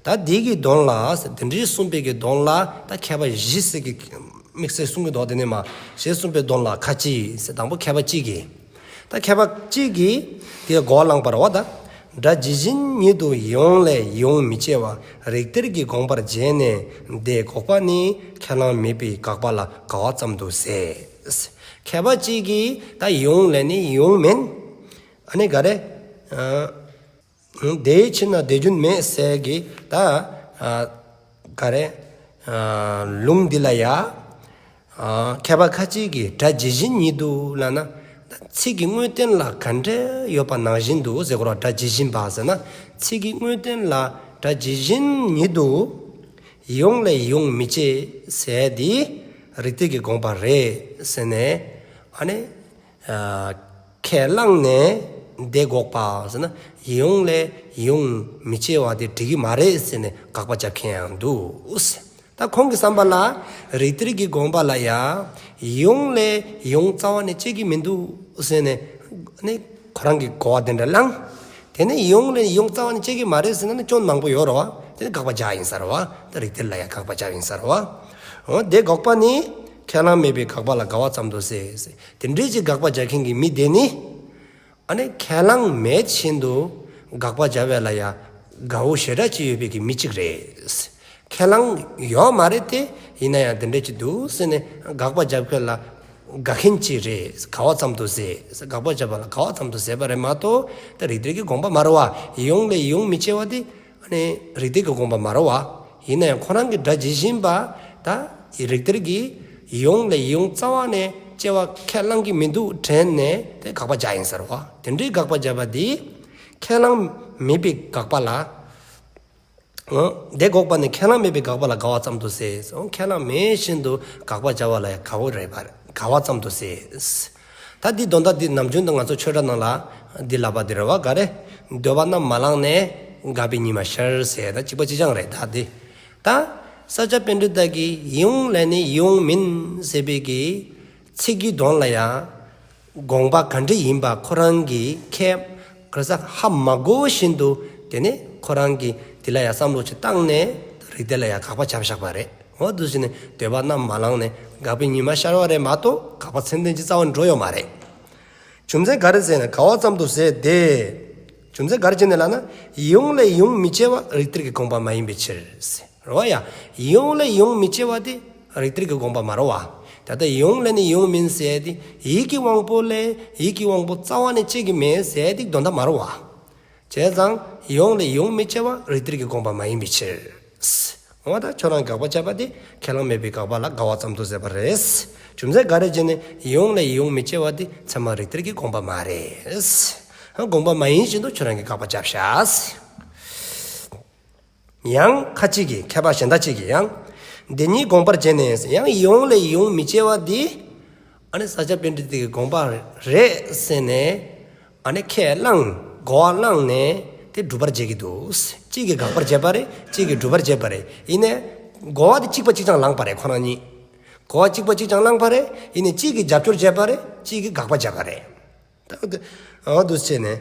ད་འདི་གི་དོན་ལ་དེ་འདྲའི་གསུངས་པའི་གི་དོན་ལ་ད་མཁས་པ་བཞི་ཟེར་གི་དམིགས་བསལ་གསུང་གི་འདུག་དེ་ནས་མ་ཞེས་གསུངས་པའི་དོན་ལ་ཁ་ཅིག་ཟེར་དང་པོ་མཁས་པ་གཅིག་གིས། ད་མཁས་པ་གཅིག་གིས་དེ་གོ་བླངས་པ་རེད་བ། ད་སྒྲ་ཇི་བཞིན་ཉིད་དུ་ཡིད་དབང་ལས་ཡིད་དབང་མི་སྐྱེ་བ་རིགས་གཏེར་གྱི་དགོངས་པར་བྱས་ནས་དེ་འགོག་པ་ནི་ཁས་བླངས་མེད་པའི་དགག་པ་ལ་དགའ་བ་ཙམ་དུ་ཟད། མཁས་པ་གཅིག་གིས་ད་ཡིད་དབང་ལས་ནི་ཡིད་དབང་མིན། ཨ་ནི་ག་རེ། ཨ། དེའི་ཕྱིར་ན་དེ་རྒྱུན་མེད་ཟེར་གི་ད་ཨ་ག་རེ་ཨ་ལུང་འདི་ལ་ཡ་ཨ་མཁས་པ་ཁ་ཅིག་གིས་སྒྲ་ཇི་བཞིན་ཉིད་དུ་ལབ་ན་ཚིག་གི་དངོས་བསྟན་ལ་ག་འདྲ་ཡོད་པ་ནང་བཞིན་དུ་ཟེར་གོ་ར། སྒྲ་ཇི་བཞིན་པ་ཟེར་ན་ཚིག་གི་དངོས་བསྟན་ལ་སྒྲ་ཇི་བཞིན་ཉིད་དུ་ཡིད་དབང་ལས་ཡིད་དབང་མི་སྐྱེ་ཟེར་དེ་རིགས་གཏེར་གྱི་དགོངས་པ་རེད་ཟེར་ནས་ཨ་ནི། ཨ་ཁས་བླངས་ནས་དེ་འགོག་པ་ཟེར་ན་ཡིད་དབང་ལས་ཡིད་དབང་མི་སྐྱེ་བ་དེ་འགྲིག་གི་མ་རེད་ཟེར་ནས་དགག་པ་རྒྱབ་མཁན་ཡང་འདུག། ད་ཁོང་གི་བསམ་པ་ལ་རིགས་གཏེར་གྱི་དགོངས་པ་ལ་ཡ་ཡིད་དབང་ལས་ཡིད་དབང་རྩ་བ་ནས་སྐྱེ་གི་མི་འདུག་ཟེར་ནས་ནི་ཁོ་རང་གི་གོ་བ་དེ་འདྲ་བླངས། དེ་ནས་ཡིད་དབང་ལས་ཡིད་དབང་རྩ་བ་ནས་སྐྱེ་གི་མ་རེད་ཟེར་ན་ནི་སྐྱོན་མང་པོ་ཡོད་རེད་བ། དེ་ནི་དགག་པ་རྒྱག་ཡིན་ས་རེད་བ། ད་རིགས་གཏེར་ལ་ཡ་དགག་པ་རྒྱག་ཡིན་ས་རེད་བ། འོ་དེ་འགོག་པ་ནི་ཁས་བླངས་མེད་པའི་དགག་པ་ལ་དགའ་བ་ཙམ་དུ་ཟད། དེ་འདྲའི་ཅིག་དགག་པ་རྒྱག་མཁན་གྱི་མི་དེ་ནི། ཨ་ནི་ཁས་བླངས་མེད་བཞིན་དུ་དགག་པ་བརྒྱབ་པ་ལ་ཡང་དགའ་བོ་ཞེ་དྲག་ཅིག་ཡོད་པའི་གི་མི་གཅིག་རེད། ཁས་བླངས་ཡོད་མ་རེད་དེ། ཡིན་ན་ཡང་དེ་འདྲ་ཅིག་འདུག་ཟེར་ནས་དགག་པ་བརྒྱབ་མཁན་ལ་དགའ་མཁན་ཅིག་རེད། དགའ་བ་ཙམ་དུ་ཟད། དགག་པ་བརྒྱབ་པ་ལ་དགའ་བ་ཙམ་དུ་ཟད་པ་རེད་མ་གཏོགས། ད་རིགས་གཏེར་གྱི་དགོངས་པ་མ་རེད་བ། ཡིད་དབང་ལས་ཡིད་དབང་མི་སྐྱེ་བ་དེ་ཨ་ནི་རིགས་གཏེར་གྱི་དགོངས་པ་མ་རེད་བ། ཡིན་ན་ཡང་ཁོ་རང་གི་སྒྲ་ཇི་བཞིན་པ། ད་རིགས་གཏེར་གྱི་ཡིད་དབང་ལས་ཡིད་དབང་རྩ་བ་ནས་སྐྱེ་བ་ཁས་བླངས་ཀྱི་མི་འདུག་དྲན་ནས་དེ་དགག་པ་རྒྱག་ཡིན་ཟེར་བ། དེ་འདྲའི་དགག་པ་བརྒྱབ་པ་འདི་ཁས་བླངས་མེད་པའི་དགག་པ་ལ། འོ། དེ་འགོག་པ་ནི་ཁས་བླངས་མེད་པའི་དགག་པ་ལ་དགའ་བ་ཙམ་དུ་ཟད། འོ། ཁས་བླངས་མེད་བཞིན་དུ་དགག་པ་བྱ་བ་ལ་ཡང་དགའ་བོ་རེད་པ། དགའ་བ་ཙམ་དུ་ཟད། ད་འདི་དོན་དག་འདི་ནམ་རྒྱུན་དུ་ང་ཚོ་ཆོས་གྲྭ་ནང་ལ་འདི་ལབ་པ་འདི་རེད་བ། ག་རེ། འདོད་པ་རྣམས་མ་བླངས་ནས། དགག་པའི་ཉི་མ་ཤར་ཟེར། ད་གཅིག་པ་གཅིག་རྐྱང་རེད་ད་འདི། ད་ས་སྐྱ་པཎྜི་ཏ་གི་ཡིད་དབང་ལས་ནི་ཡིད་དབང་མིན་ཟེར་བའི་གི་ཚིག་གི་དོན་ལ་ཡང་དགོངས་པ་ག་འདྲ་ཡིན་པ་ཁོ་རང་གིས་ཁས་ག་རེ་ཟ་ཧ་མ་གོ་བཞིན་དུ། དེ་ནས་ཁོ་རང་གིས་དེ་ལ་ཡང་བསམ་བློ་ཅིག་བཏང་ནས་རིགས་གཏེར་ལ་ཡང་དགག་པ་བརྒྱབ་བཞག་པ་རེད། འོ་འདུག་ཟེར་ནས་འདོད་པ་རྣམས་མ་བླངས་ནས། དགག་པའི་ཉི་མ་ཤར་བ་རེད་མ་གཏོགས་དགག་པ་མཚན་ལྡན་ཅིག་རྩ་བ་ནས་འགྲོ་ཡོད་མ་རེད། རྒྱུ་མཚན་ག་རེ་ཟེར་ན་དགའ་བ་ཙམ་དུ་ཟད་དེ། རྒྱུ་མཚན་ག་རེ་བྱས་ནས་ལབ་ན། ཡིད་དབང་ལས་ཡིད་དབང་མི་སྐྱེ་བ་རིགས་གཏེར་གྱི་དགོངས་པ་མ་ཡིན་པའི་ཕྱིར། རེད་བ་ཡ། ཡིད་དབང་ལས་ཡིད་དབང་མི་སྐྱེ་བ་དེ་རིགས་གཏེར་གྱི་དགོངས་པ་མ་རེད་བ། ད་ལྟ་ཡིད་དབང་ལས་ནི་ཡིད་དབང་མིན་ཟེར་དེ་ཡིད་ཀྱི་དབང་པོ་ལས་ཡིད་ཀྱི་དབང་པོ་རྩ་བ་ནས་སྐྱེ་གི་མེད་ཟེར་དེ་དོན་དག་མ་རེད་བ། བྱས་ཙང་ཡིད་དབང་ལས་ཡིད་དབང་མི་སྐྱེ་བ་རིགས་གཏེར་གྱི་དགོངས་པ་མ་ཡིན་པའི་ཕྱིར། འོ་ད་ཁྱོད་རང་དགག་པ་བྱས་པ་དེ་ཁས་བླངས་མེད་པའི་དགག་པ་ལ་དགའ་བ་ཙམ་དུ་ཟད་པ་རེད། རྒྱུ་མཚན་ག་རེ་བྱས་ནས་ཡིད་དབང་ལས་ཡིད་དབང་མི་སྐྱེ་བ་དེ་ཚད་མ་རིགས་གཏེར་གྱི་དགོངས་པ་མ་རེད། དགོངས་པ་མ་ཡིན་བཞིན་དུ་ཁྱོད་རང་གིས་དགག་པ་བརྒྱབ་ཤག། ཡང་ཁ་ཅིག་གིས། མཁས་པ་གཞན་དག་ཅིག་གིས་ཡང་། དེ་ཉིད་དགོངས་པར་བྱས་ནས། ཡང་ཡིད་དབང་ལས་ཡིད་དབང་མི་སྐྱེ་བ་འདི་ཨ་ནི་ས་སྐྱ་པཎྜི་ཏའི་དགོངས་པ་རེད་ཟེར་ནས། ཨ་ནི་ཁས་བླངས། གོ་བ་བླངས་ནས་དེ་སྒྲུབ་པར་བྱེད་ཀྱི་འདུག། གཅིག་གིས་དགག་པར་བྱེད་པ་རེད། གཅིག་གིས་སྒྲུབ་པར་བྱེད་པ་རེད། ཡིན་ནའི་གོ་བ་དེ་གཅིག་པ་གཅིག་རྐྱང་བླངས་པ་རེད། ཁོ་རང་གཉིས་གོ་བ་གཅིག་པ་གཅིག་རྐྱང་བླངས་པ་རེད། ཡིན་ནའི་གཅིག་གིས་རྒྱབ་སྐྱོར་བྱེད་པ་རེད། གཅིག་གིས་དགག་པ་བྱེད་པ་རེད། ད་འོ་འདུག་བྱས་ནས།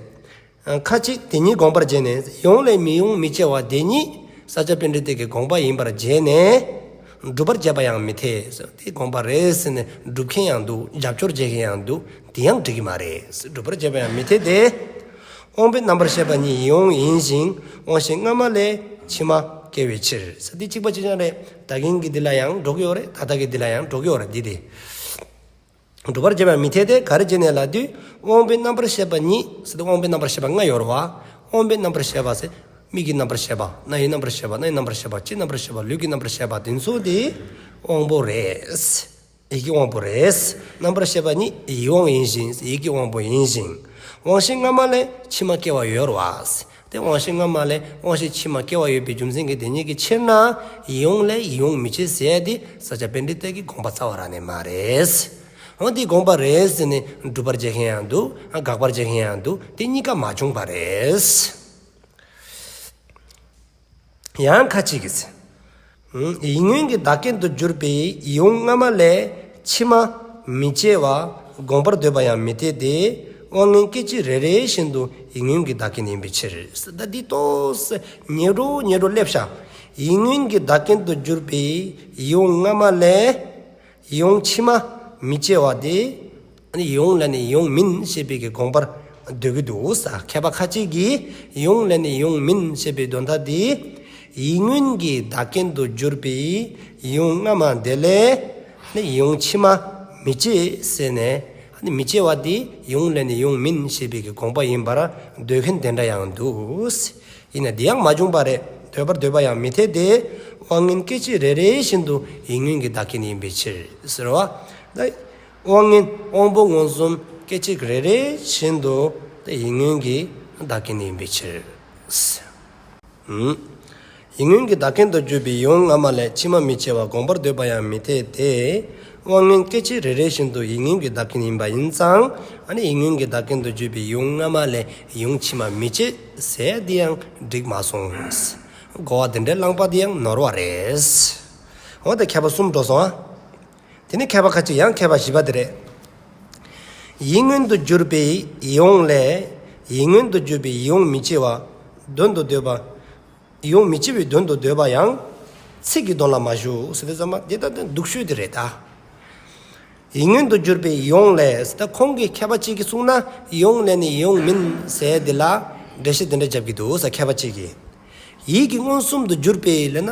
ཁ་ཅིག་དེ་ཉིད་དགོངས་པར་བྱས་ནས། ཡིད་དབང་ལས་མི་ཡིད་དབང་མི་སྐྱེ་བ་དེ་ཉིད་ས་སྐྱ་པཎྜི་ཏའི་དགོངས་པ་ཡིན་པར་བྱས་ནས། སྒྲུབ་པར་བྱེད་པ་ཡང་མི་འཐད། དེ་དགོངས་པ་རེད་ཟེར་ནས་སྒྲུབ་མཁན་ཡང་འདུག། རྒྱབ་སྐྱོར་བྱེད་མཁན་ཡང་འདུག། དེ་ཡང་འགྲིག་གི་མ་རེད། སྒྲུབ་པར་བྱེད་པ་ཡང་མི་འཐད་དེ། དབང་པོའི་རྣམ་པར་ཤེས་པ་ཉིད་ཡིད་དབང་ཡིན་ཞིང་། དབང་ཤེས་སྔ་མ་ལས་ཕྱི་མ་སྐྱེ་བའི་ཕྱིར། ས་དེ་གཅིག་པ་གཅིག་རྐྱང་རེད། ད་གིན་གྱི་འདི་ལ་ཡང་འགྲོ་གི་ཡོད་རེད། ད་ལྟ་གི་འདི་ལ་ཡང་འགྲོ་གི་ཡོད་རེད། འདི་དེ། སྒྲུབ་པར་བྱེད་པ་མི་འཐད་དེ། ག་རེ་བྱས་ནས་ལབ་དུས། དབང་པོའི་རྣམ་པར་ཤེས་པ་ཉིད་ཟེར་དུས་དབང་པོའི་རྣམ་པར་ཤེས་པ་ལྔ་ཡོད་རེད་བ། དབང་པོའི་རྣམ་པར་ཤེས་པ་ཟེར། མིག་གི་རྣམ་པར་ཤེས་པ། རྣ་ཡི་རྣམ་པར་ཤེས་པ། སྣའི་རྣམ་པར་ཤེས་པ། ལྕེའི་རྣམ་པར་ཤེས་པ། ལུས་ཀྱི་རྣམ་པར་ཤེས་པ་དེ་ཚོ་དེ་དབང་པོ་རེད། ཡིད་ཀྱི་དབང་པོ་རེད། རྣམ་པར་ཤེས་པ་ཉིད་ཡིད་དབང་ཡིན་ཞིང་། ཡིད་ཀྱི་དབང་པོ་ཡིན་ཞིང་། དབང་ཤེས་སྔ་མ་ལས་ཕྱི་མ་སྐྱེ་བ་ཡོད་རེད་བ། དེ་དབང་ཤེས་སྔ་མ་ལས་དབང་ཤེས་ཕྱི་མ་སྐྱེ་བ་ཡོད་པའི་རྒྱུ་མཚན་གྱིས་དེ་ཉིད་ཀྱི་ཕྱིར་ན་ཡིད་དབང་ལས་ཡིད་དབང་མི་སྐྱེ་ཟེར་དེ་ས་སྐྱ་པཎྜི་ཏའི་དགོངས་པ་རྩ་བ་རང་ནས་མ་རེད། འོ་དེ་དགོངས་པ་རེད་ཟེར་ནས་སྒྲུབ་པར་བྱེད་མཁན་ཡང་འདུག། དགག་པར་བྱེད་མཁན་ཡང་འདུག། དེ་གཉིས་ཀ་མ་བྱུང་བ་རེད། ཡང་ཁ་ཅིག་གིས། ཡིད་མངོན་གྱི་བདག་རྐྱེན་དུ་གྱུར་པའི་ཡིད་དབང་སྔ་མ་ལས་ཕྱི་མ་མི་སྐྱེ་བ་དགོངས་པར་འདོད་པ་ཡང་མི་འཐད་དེ། དབང་མངོན་སྐད་ཅིག་རེ་རེ་བཞིན་དུ་ཡིད་མངོན་གྱི་བདག་རྐྱེན་ཡིན་པའི་ཕྱིར། ད་འདི་ཏོག་ཙམ་ཉེ་དྲོ་ཉེ་དྲོ་སླེབས་ཤག། ཡིད་མངོན་གྱི་བདག་རྐྱེན་དུ་གྱུར་པའི་ཡིད་དབང་སྔ་མ་ལས། ཡིད་དབང་ཕྱི་མ་མི་སྐྱེ་བ་དེ། ཨ་ནི་ཡིད་དབང་ལས་ནི་ཡིད་དབང་མིན་ཞེས་པའི་གི་དགོངས་པར་འདོད་ཀྱི་འདུག་ས། མཁས་པ་ཁ་ཅིག་གིས་ཡིད་དབང་ལས་ནི་ཡིད་དབང་མིན་ཞེས་པའི་དོན་དག་དེ། ཡིད་མངོན་གྱི་བདག་རྐྱེན་དུ་གྱུར་པའི་ཡིད་དབང་སྔ་མ་དེ་ལས་ནི་ཡིད་དབང་ཕྱི་མ་མི་སྐྱེ་ཟེར་ནས། ཨ་ནི་མི་སྐྱེ་བ་དེ་ཡིད་དབང་ལས་ནི་ཡིད་དབང་མིན་ཞེས་པའི་གི་དགོངས་པ་ཡིན་པར་འདོད་མཁན་དེ་འདྲ་ཡང་འདུག། ཡིན་ན་དེ་ཡང་མ་བྱུང་བ་རེད། འདོད་པར་འདོད་པ་ཡང་མི་འཐད་དེ། དབང་མངོན་སྐད་ཅིག་རེ་རེ་བཞིན་དུ་ཡིད་མངོན་གྱི་བདག་རྐྱེན་ཡིན་པའི་ཕྱིར་ཟེར་བ། ད་དབང་མངོན་དབང་པོ་མངོན་སུམ་སྐད་ཅིག་རེ་རེ་བཞིན་དུ་ད་ཡིད་མངོན་གྱི་བདག་རྐྱེན་ཡིན་པའི་ཕྱིར། ཨུམ། ཡིད་མངོན་གྱི་བདག་རྐྱེན་དུ་གྱུར་པའི་ཡིད་དབང་སྔ་མ་ལས་ཕྱི་མ་མི་སྐྱེ་བ་དགོངས་པར་འདོད་པ་ཡང་མི་འཐད་དེ། དབང་མངོན་སྐད་ཅིག་རེ་རེ་བཞིན་དུ་ཡིད་མངོན་གྱི་བདག་རྐྱེན་ཡིན་པ་ཡིན་ཙང་། ཨ་ནི་ཡིད་མངོན་གྱི་བདག་རྐྱེན་དུ་གྱུར་པའི་ཡིད་དབང་སྔ་མ་ལས་ཡིད་དབང་ཕྱི་མ་མི་སྐྱེ་ཟེར་དེ་ཡང་འགྲིག་མ་སོང་། གོ་བ་དེ་འདྲའི་བླངས་པ་དེ་ཡང་ནོར་བ་རེད། འོ་ད་མཁས་པ་གསུམ་འགྲོ་སོང་ཨ། དེ་ནས་མཁས་པ་ཁ་ཅིག་ཡང་མཁས་པ་བཞི་པ་དེ་རེད། ཡིད་མངོན་དུ་གྱུར་པའི་ཡིད་དབང་ལས་ཡིད་མངོན་དུ་གྱུར་པའི་ཡིད་དབང་མི་སྐྱེ་བ་དོན་དུ་འདོད་པ། ཡིད་དབང་མི་སྐྱེ་བའི་དོན་དུ་འདོད་པ་ཡང་ཚིག་གི་དོན་ལ་མ་ཞུགས་ཟེར་དུས་ཙམ་པ་དེ་ལྟ་སྟེ་སྡུག་ཤོས་དེ་རེད་ད། ཡིད་མངོན་དུ་གྱུར་པའི་ཡིད་འོང་ལས། ད་ཁོང་གིས་མཁས་པ་གཅིག་གིས་གསུངས་ན་ཡིད་འོང་ལས་ནི་ཡིད་འོང་མིན་ཟེར་དེ་ལ་འགྲེལ་བཤད་དེ་འདྲ་རྒྱབ་ཀྱི་འདུག་ཟེར། མཁས་པ་གཅིག་གིས། ཡིད་ཀྱི་མངོན་སུམ་དུ་གྱུར་པའི་ལབ་ན།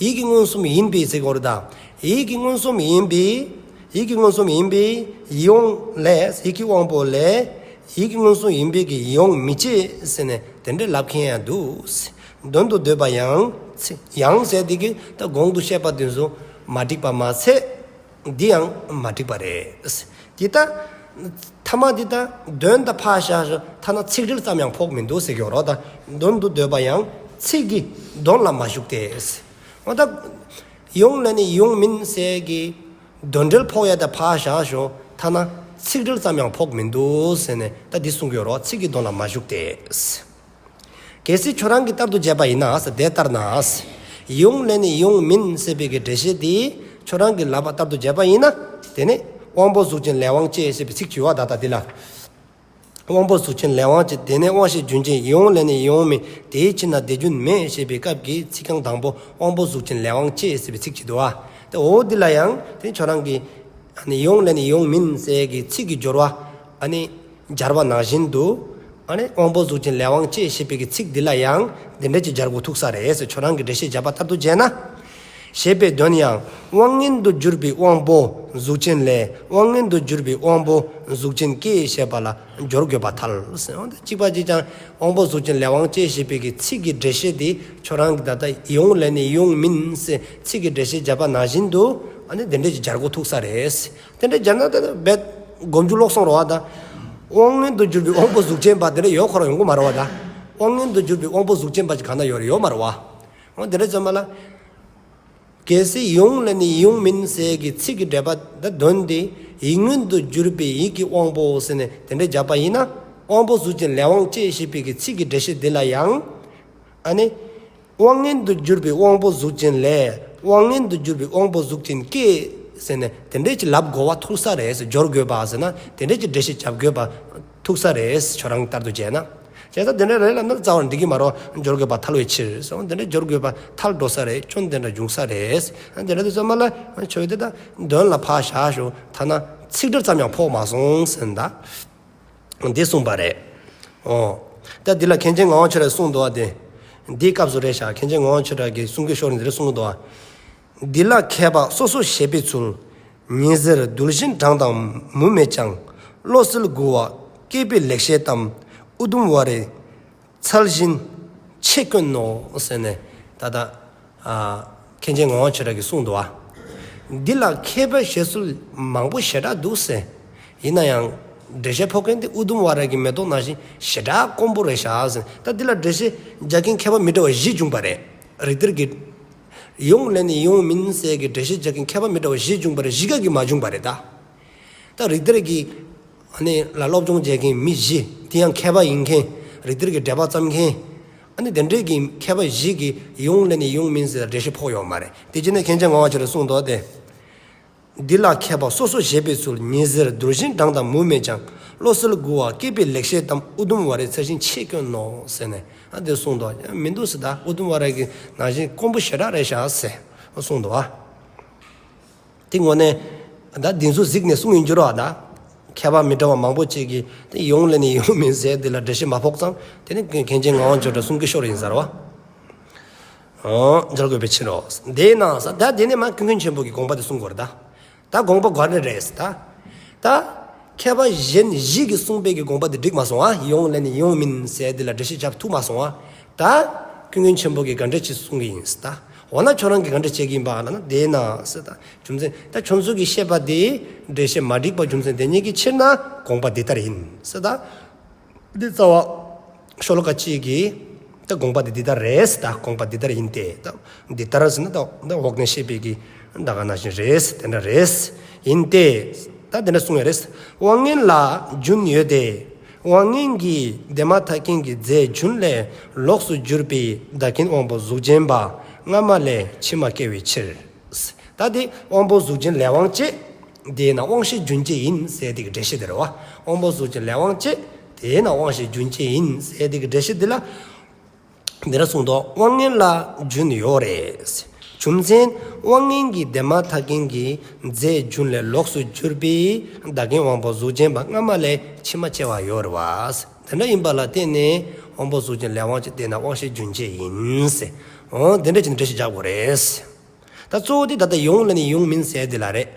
ཡིད་ཀྱི་མངོན་སུམ་ཡིན་པའི་ཟེར་གྱི་ཡོད་རེད་ད། ཡིད་ཀྱི་མངོན་སུམ་ཡིན་པའི། ཡིད་ཀྱི་མངོན་སུམ་ཡིན་པའི་ཡིད་འོང་ལས། ཡིད་ཀྱི་དབང་པོ་ལས། ཡིད་ཀྱི་མངོན་སུམ་ཡིན་པའི་གི་ཡིད་འོང་མི་བྱེད་ཟེར་ནས་དེ་འདྲ་ལབ་མཁན་ཡང་འདུག། དོན་དུ་འདོད་པ་ཡང་། ཚིག་ཡང་ཟེར་དེ་གི་ད་གོང་དུ་བཤད་པ་དེ་ཚོ་མ་འགྲིག་པ་མ་ཚད། འདི་ཡང་མ་འགྲིག་པ་རེད། འདི་ལྟ། ཐ་མ་འདི་ལྟ་དོན་དང་ཕར་བཞག་ཤོག། ཐ་ན་ཚིག་འགྲེལ་ཙམ་ཡང་ཕོག་མི་འདུག་ཟེར་གྱི་ཡོད་རེད་ད། དོན་དུ་འདོད་པ་ཡང་ཚིག་གི་དོན་ལ་མ་ཞུགས་ཏེ། འོ་ད། ཡིད་འོང་ལས་ནི་ཡིད་འོང་མིན་ཟེར་གྱི་དོན་འགྲེལ་ཕོག་ཡ་ད་ཕར་བཞག་ཤོག། ཐ་ན་ཚིག་འགྲེལ་ཙམ་ཡང་ཕོག་མི་འདུག་ཟེར་ནས་ད་འདི་གསུང་གི་ཡོད་རེད། ཚིག་གི་དོན་ལ་མ་ཞུགས་ཏེ། གལ་སྲིད་ཁྱོད་རང་གི་ལྟར་དུ་བྱས་པ་ཡིན་ན་ཟེར། དེ་ལྟར་ན་ཟེར། ཡིད་འོང་ལས་ནི་ཡིད་འོང་མིན་ཟེར་བའི་གི་འགྲེལ་བཤད་དེ་ཁྱོད་རང་གི་ལབ་པ་ལྟར་དུ་བྱས་པ་ཡིན་ན། དེ་ནི་དབང་པོ་གཟུགས་ཅན་ལས་དབང་སྐྱེས་ཞེས་པའི་ཚིག་བྱས་པ་ད་ལྟ་འདི་ལ། དབང་པོ་གཟུགས་ཅན་ལས་དབང་སྐྱེས། དེ་ནས་དབང་ཤེས་རྒྱུན་ཅན། ཡིད་འོང་ལས་ནི་ཡིད་འོང་མིན། དེའི་ཕྱིར་ན་དེ་རྒྱུན་མེད་ཞེས་པའི་སྐབས་ཀྱི་ཚིག་རྐང་དང་པོ་དབང་པོ་གཟུགས་ཅན་ལས་དབང་སྐྱེས་ཞེས་པའི་ཚིག་བྱས་འདུག་པ། དེ་འོ་འདི་ལ་ཡང་དེ་ཁྱོད་རང་གི་ཨ་ནི་ཡིད་འོང་ལས་ནི་ཡིད་འོང་མིན་ཟེར་གྱི་ཚིག་གི་སྦྱོར་བ་ཨ་ནི་སྦྱར་བ་ནང་བཞིན་དུ། ཨ་ནི་དབང་པོ་གཟུགས་ཅན་ལས་དབང་སྐྱེས་ཞེས་པའི་གི་ཚིག་འདི་ལ་ཡང་འདི་འདྲ་ཅིག་སྦྱར་དགོས་ཐུག་ས་རེད་ཟེར། ཁྱོད་རང་གི་འགྲེལ་བཤད་བརྒྱབ་པ་ལྟར་དུ་བྱས་ན། ཞེས་པའི་དོན་ཡང་དབང་མངོན་དུ་གྱུར་པའི་དབང་པོ་གཟུགས་ཅན་ལས་དབང་མངོན་དུ་གྱུར་པའི་དབང་པོ་གཟུགས་ཅན་སྐྱེས་ཞེས་པ་ལ་སྦྱོར་དགོས་པར་ཐལ་ཟེར། འོ་ད་གཅིག་པ་གཅིག་རྐྱང་དབང་པོ་གཟུགས་ཅན་ལས་དབང་སྐྱེས་ཞེས་པའི་གི་ཚིག་གི་འགྲེལ་བཤད་དེ་ཁྱོད་རང་གི་ད་ལྟ་ཡིད་འོང་ལས་ནི་ཡིད་འོང་མིན་ཟེར་ཚིག་གི་འགྲེལ་བཤད་བརྒྱབ་པ་ནང་བཞིན་དུ་ཨ་ནི་དེ་འདྲ་ཅིག་སྦྱར་དགོས་ཐུག་ས་རེད། དེ་འདྲ་སྦྱར་ན་དེ་རྦད་སྒོམ་རྒྱུ་ལོག་སོང་རེད་པ་ད། དབང་མངོན་དུ་གྱུར་པའི་དབང་པོ་གཟུགས་ཅན་པ་དེ་འདྲ་ཡོད་ཁོ་རང་ཡོང་གི་མ་རེད་པ་ད། དབང་མངོན་དུ་གྱུར་པའི་དབང་པོ་གཟུགས་ཅན་པ་ཅིག་གང་ན་ཡོད་རེད། ཡོད་མ་རེད་པ། འོ་དེ་འདྲ་ཙམ་པ་ལ། གལ་སྲིད་ཡིད་འོང་ལས་ནི་ཡིད་འོང་མིན་ཟེར་གྱི་ཚིག་གི་འགྲེལ་པ་ད་དོན་དེ་ཡིད་མངོན་དུ་གྱུར་པའི་ཡིད་ཀྱི་དབང་པོ་ཟེར་ནས་དེ་འདྲ་བརྒྱབ་པ་ཡིན་ན། དབང་པོ་གཟུགས་ཅན་ལས་དབང་སྐྱེས་ཞེས་པའི་གི་ཚིག་གི་འགྲེལ་བཤད་འདི་ལ་ཡང་། ཨ་ནི། དབང་མངོན་དུ་གྱུར་པའི་དབང་པོ་གཟུགས་ཅན་ལས་དབང་མངོན་དུ་གྱུར་པའི་དབང་པོ་གཟུགས་ཅན་སྐྱེས་ཟེར་ནས་དེ་འདྲ་ཅིག་ལབ་དགོས་པ་ཐུག་ས་རེད་ཟེར། སྦྱོར་དགོས་པ་ཟེར་ན་དེ་འདྲ་ཅིག་འགྲེལ་བཤད་བརྒྱབ་དགོས་པ་ཐུག་ས་རེད་ཟེར། ཁྱོད་རང་ལྟར་དུ་བྱས་ན། བྱས་ཙང་དེ་འདྲ་རེད་ལབ་ན་རྩ་བ་འགྲིག་གི་མ་རེད། སྦྱོར་དགོས་པར་ཐལ་བའི་ཕྱིར་ཟེར། དེ་འདྲ་སྦྱོར་དགོས་པར་ཐལ་འགྲོ་ས་རེད། སྐྱོན་དེ་འདྲ་འབྱུང་ས་རེད། དེ་འདྲ་དུས་ཙམ་པ་ལ་ཆོས་དེ་ད་དོན་ལ་ཕར་བཞག་ཤོག། ཐ་ན་ཚིག་འགྲེལ་ཙམ་ཡང་ཕོག་མ་སོང་ཟེར་ད། འདི་གསུངས་པ་རེད། ཨོ། ད་འདི་ལ་མཁན་ཆེན་ངག་དབང་ཆོས་གྲགས་གསུངས་འདུག་པ་དེ། འདིའི་སྐབས་སུ་རེད་ཤག། མཁན་ཆེན་ངག་དབང་ཆོས་གྲགས་ཀྱིས་གསུང་གི་ཤོར་ནས་འདི་རེད་གསུངས་འདུག་པ། འདི་ལ་མཁས་པ་སོ་སོ་བཞེད་པའི་ཚུལ། ཉི་ཟེར་རྡུལ་བཞིན་གྲང་དང་མུ་མེད་ཀྱང་། བློ་གསལ་མགུ་བ་སྐྱེད་པའི་ལེགས་བཤད་གཏམ། ཨུ་དུམ་ཝ་རའི་ཚལ་བཞིན་ཆེས་དཀོན་ནོ་ཟེར་ནས་ད་ལྟ། ཨ། མཁན་ཆེན་ངག་དབང་ཆོས་གྲགས་ཀྱིས་གསུངས་འདུག་པ། འདི་ལ་མཁས་པའི་བཞེད་སྲོལ་མང་པོ་ཞེ་དྲག་འདུག་ཟེར། ཡིན་ན་ཡང་འགྲེལ་བཤད་ཕོག་མཁན་དེ་ཨུ་དུམ་ཝ་ར་གི་མེ་ཏོག་ནང་བཞིན་ཞེ་དྲག་དཀོན་པོ་རེད་ཤག་ཟེར། ད་འདི་ལ་འགྲེལ་བཤད་རྒྱག་མཁན་མཁས་པ་མི་འདྲ་བ་བཞི་བྱུང་པ་རེད། རིགས་གཏེར་གྱི། ཡིད་འོང་ལས་ནི་ཡིད་འོང་མིན་ཟེར་གྱི་འགྲེལ་བཤད་རྒྱག་མཁན་མཁས་པ་མི་འདྲ་བ་བཞི་བྱུང་པ་རེད། བཞི་ཀ་གིས་མ་བྱུང་པ་རེད་ད། ད་རིགས་གཏེར་གྱི། ཨ་ནི་ལ་སློབ་སྦྱོང་བྱེད་མཁན་མི་བཞི་དེ་ཡང་མཁས་པ་ཡིན་མཁན། རིགས་གཏེར་གྱི་འགྲེལ་པ་བརྩམས་མཁན། ཨ་ནི་དེ་འདྲའི་གི་མཁས་པ་བཞི་གིས་ཡིད་འོང་ལས་ནི་ཡིད་འོང་མིན་ཟེར་འགྲེལ་བཤད་ཕོག་ཡོད་མ་རེད། དེ་རྗེས་ནས་མཁན་ཆེན་ངག་དབང་ཆོས་གྲགས་གསུངས་འདུག་སྟེ། འདི་ལ་མཁས་པ་སོ་སོ་བཞེད་པའི་ཚུལ། ཉི་ཟེར་རྡུལ་བཞིན་གྲང་དང་མུ་མེད་ཀྱང་། བློ་གསལ་མགུ་བ་སྐྱེད་པའི་ལེགས་བཤད་གཏམ། ཨུ་དུམ་ཝ་རའི་ཚལ་བཞིན་ཆེས་དཀོན་ནོ་ཟེར་ནས་ཨ་འདིར་གསུངས་འདུག། ཡང་མི་འདུག་ཟེར་ད། ཨུ་དུམ་ཝ་ར་གི་ནང་བཞིན་དཀོན་པོ་ཞེ་དྲག་རེད་ཤག་ཟེར་གསུངས་འདུག་པ། དེ་དངོས་གནས་ད་འདི་ཚོ་གཟིགས་ནས་གསུངས་ཡིན་རྒྱུ་རེད་པ་ད། མཁས་པ་མི་འདྲ་བ་མང་པོ་ཅིག་གིས་དེ་ཡིད་འོང་ལས་ནི་ཡིད་འོང་མིན་ཟེར་དེ་ལ་འགྲེལ་བཤད་མ་ཕོག་ཙང་དེ་ནི་མཁན་ཆེན་ངག་དབང་ཆོས་གྲགས་གསུང་གི་ཤོར་ཡིན་ཟེར་བ། ཨོ། མཇལ་དགོས་པའི་ཕྱིར་རོ། དེས་ན་ཟེར་ད་དེ་ནས་མ་ཀུན་མཁྱེན་ཆེན་པོ་གི་དགོངས་པ་དེ་གསུང་དགོས་རེད་ད། ད་དགོངས་པ་ག་རེ་རེད་ཟེར་ད། ད། མཁས་པ་གཞན་བཞི་གིས་གསུངས་པའི་གི་དགོངས་པ་དེ་འགྲིག་མ་སོང་ཨ། ཡིད་འོང་ལས་ནི་ཡིད་འོང་མིན་ཟེར་དེ་ལ་འགྲེལ་བཤད་རྒྱབ་ཐུབ་མ་སོང་ཨ། ད། ཀུན་མཁྱེན་ཆེན་པོ་གིས་ག་འདྲ་ཅིག་གསུང་གི་ཡིན་ཟེར་ད། འོ་ན་ཁྱོད་རང་གིས་ག་འདྲ་བྱེད་ཀྱི་ཡིན་པ་ལབ་ན། དེས་ན་ཟེར་ད། རྒྱུ་མཚན་ད་ཁྱོད་ཚོ་གིས་བཤད་པ་དེ་འགྲེལ་བཤད་མ་འགྲིག་པ་རྒྱུ་མཚན་དེ་ཉིད་ཀྱི་ཕྱིར་ན་དགོངས་པ་འདི་ལྟར་ཡིན་ཟེར་ད། འདི་རྩ་བ་ཤོ་ལོ་ཀ་གཅིག་གི་ད་དགོངས་པ་འདི་འདི་ལྟར་རེད་ཟེར་ད། དགོངས་པ་འདི་ལྟར་ཡིན་ཏེ། ད་འདི་ལྟར་ཟེར་ན་ད་ད་འོག་ནས་བཤད་པའི་གི་ད་ག་ནང་བཞིན་རེད་ཟེར། དེ་འདྲ་རེད་ཟེར། ཡིན་ཏེ། ད་དེ་འདྲ་གསུངས་ཡོད་རེད་ཟེར། དབང་མངོན་ལ་རྒྱུན་ཡོད་དེ། དབང་མངོན་གྱི་དེ་མ་ཐག་རྐྱེན་གྱི་རྫས་རྒྱུན་ལས་ལོགས་སུ་གྱུར་པའི་བདག་རྐྱེན་དབང་པོ་གཟུགས་ཅན་པ་སྔ་མ་ལས་ཕྱི་མ་སྐྱེ་བའི་ཕྱིར། ད་དེ་དབང་པོ་གཟུགས་ཅན་ལས་དབང་སྐྱེས། དེས་ན་དབང་ཤེས་རྒྱུན་བཅས་ཡིན་ཟེར་དེ་གི་འགྲེལ་བཤད་དེ་རེད་པ། དབང་པོ་གཟུགས་ཅན་ལས་དབང་སྐྱེས། དེས་ན་དབང་ཤེས་རྒྱུན་བཅས་ཡིན་ཟེར་དེ་གི་འགྲེལ་བཤད་དེ་ལ། འདི་འདྲ་གསུངས་འདུག། དབང་མངོན་ལ་རྒྱུན་ཡོད་རེད། རྒྱུ་མཚན་དབང་མངོན་གྱི་དེ་མ་ཐག་རྐྱེན་གྱི་རྫས་རྒྱུན་ལས་ལོགས་སུ་གྱུར་པའི་བདག་རྐྱེན་དབང་པོ་གཟུགས་ཅན་པ་སྔ་མ་ལས་ཕྱི་མ་སྐྱེ་བ་ཡོད་རེད་བ། དེ་འདྲ་ཡིན་པ་ལ་བརྟེན་ནས་དབང་པོ་གཟུགས་ཅན་ལས་དབང་ཆེ་སྟེ་ན་དབང་ཤེས་རྒྱུན་ཅན་ཡིན་ཟེར། འོ་དེ་འདྲ་བྱས་ནས་འགྲེལ་བཤད་རྒྱག་དགོས་རེད། ད་གཙོ་བོ་དེ་ད་ལྟ་ཡོངས་ལས་ནི་ཡོངས་མིན་ཟེར་དེ་ལ་རེད།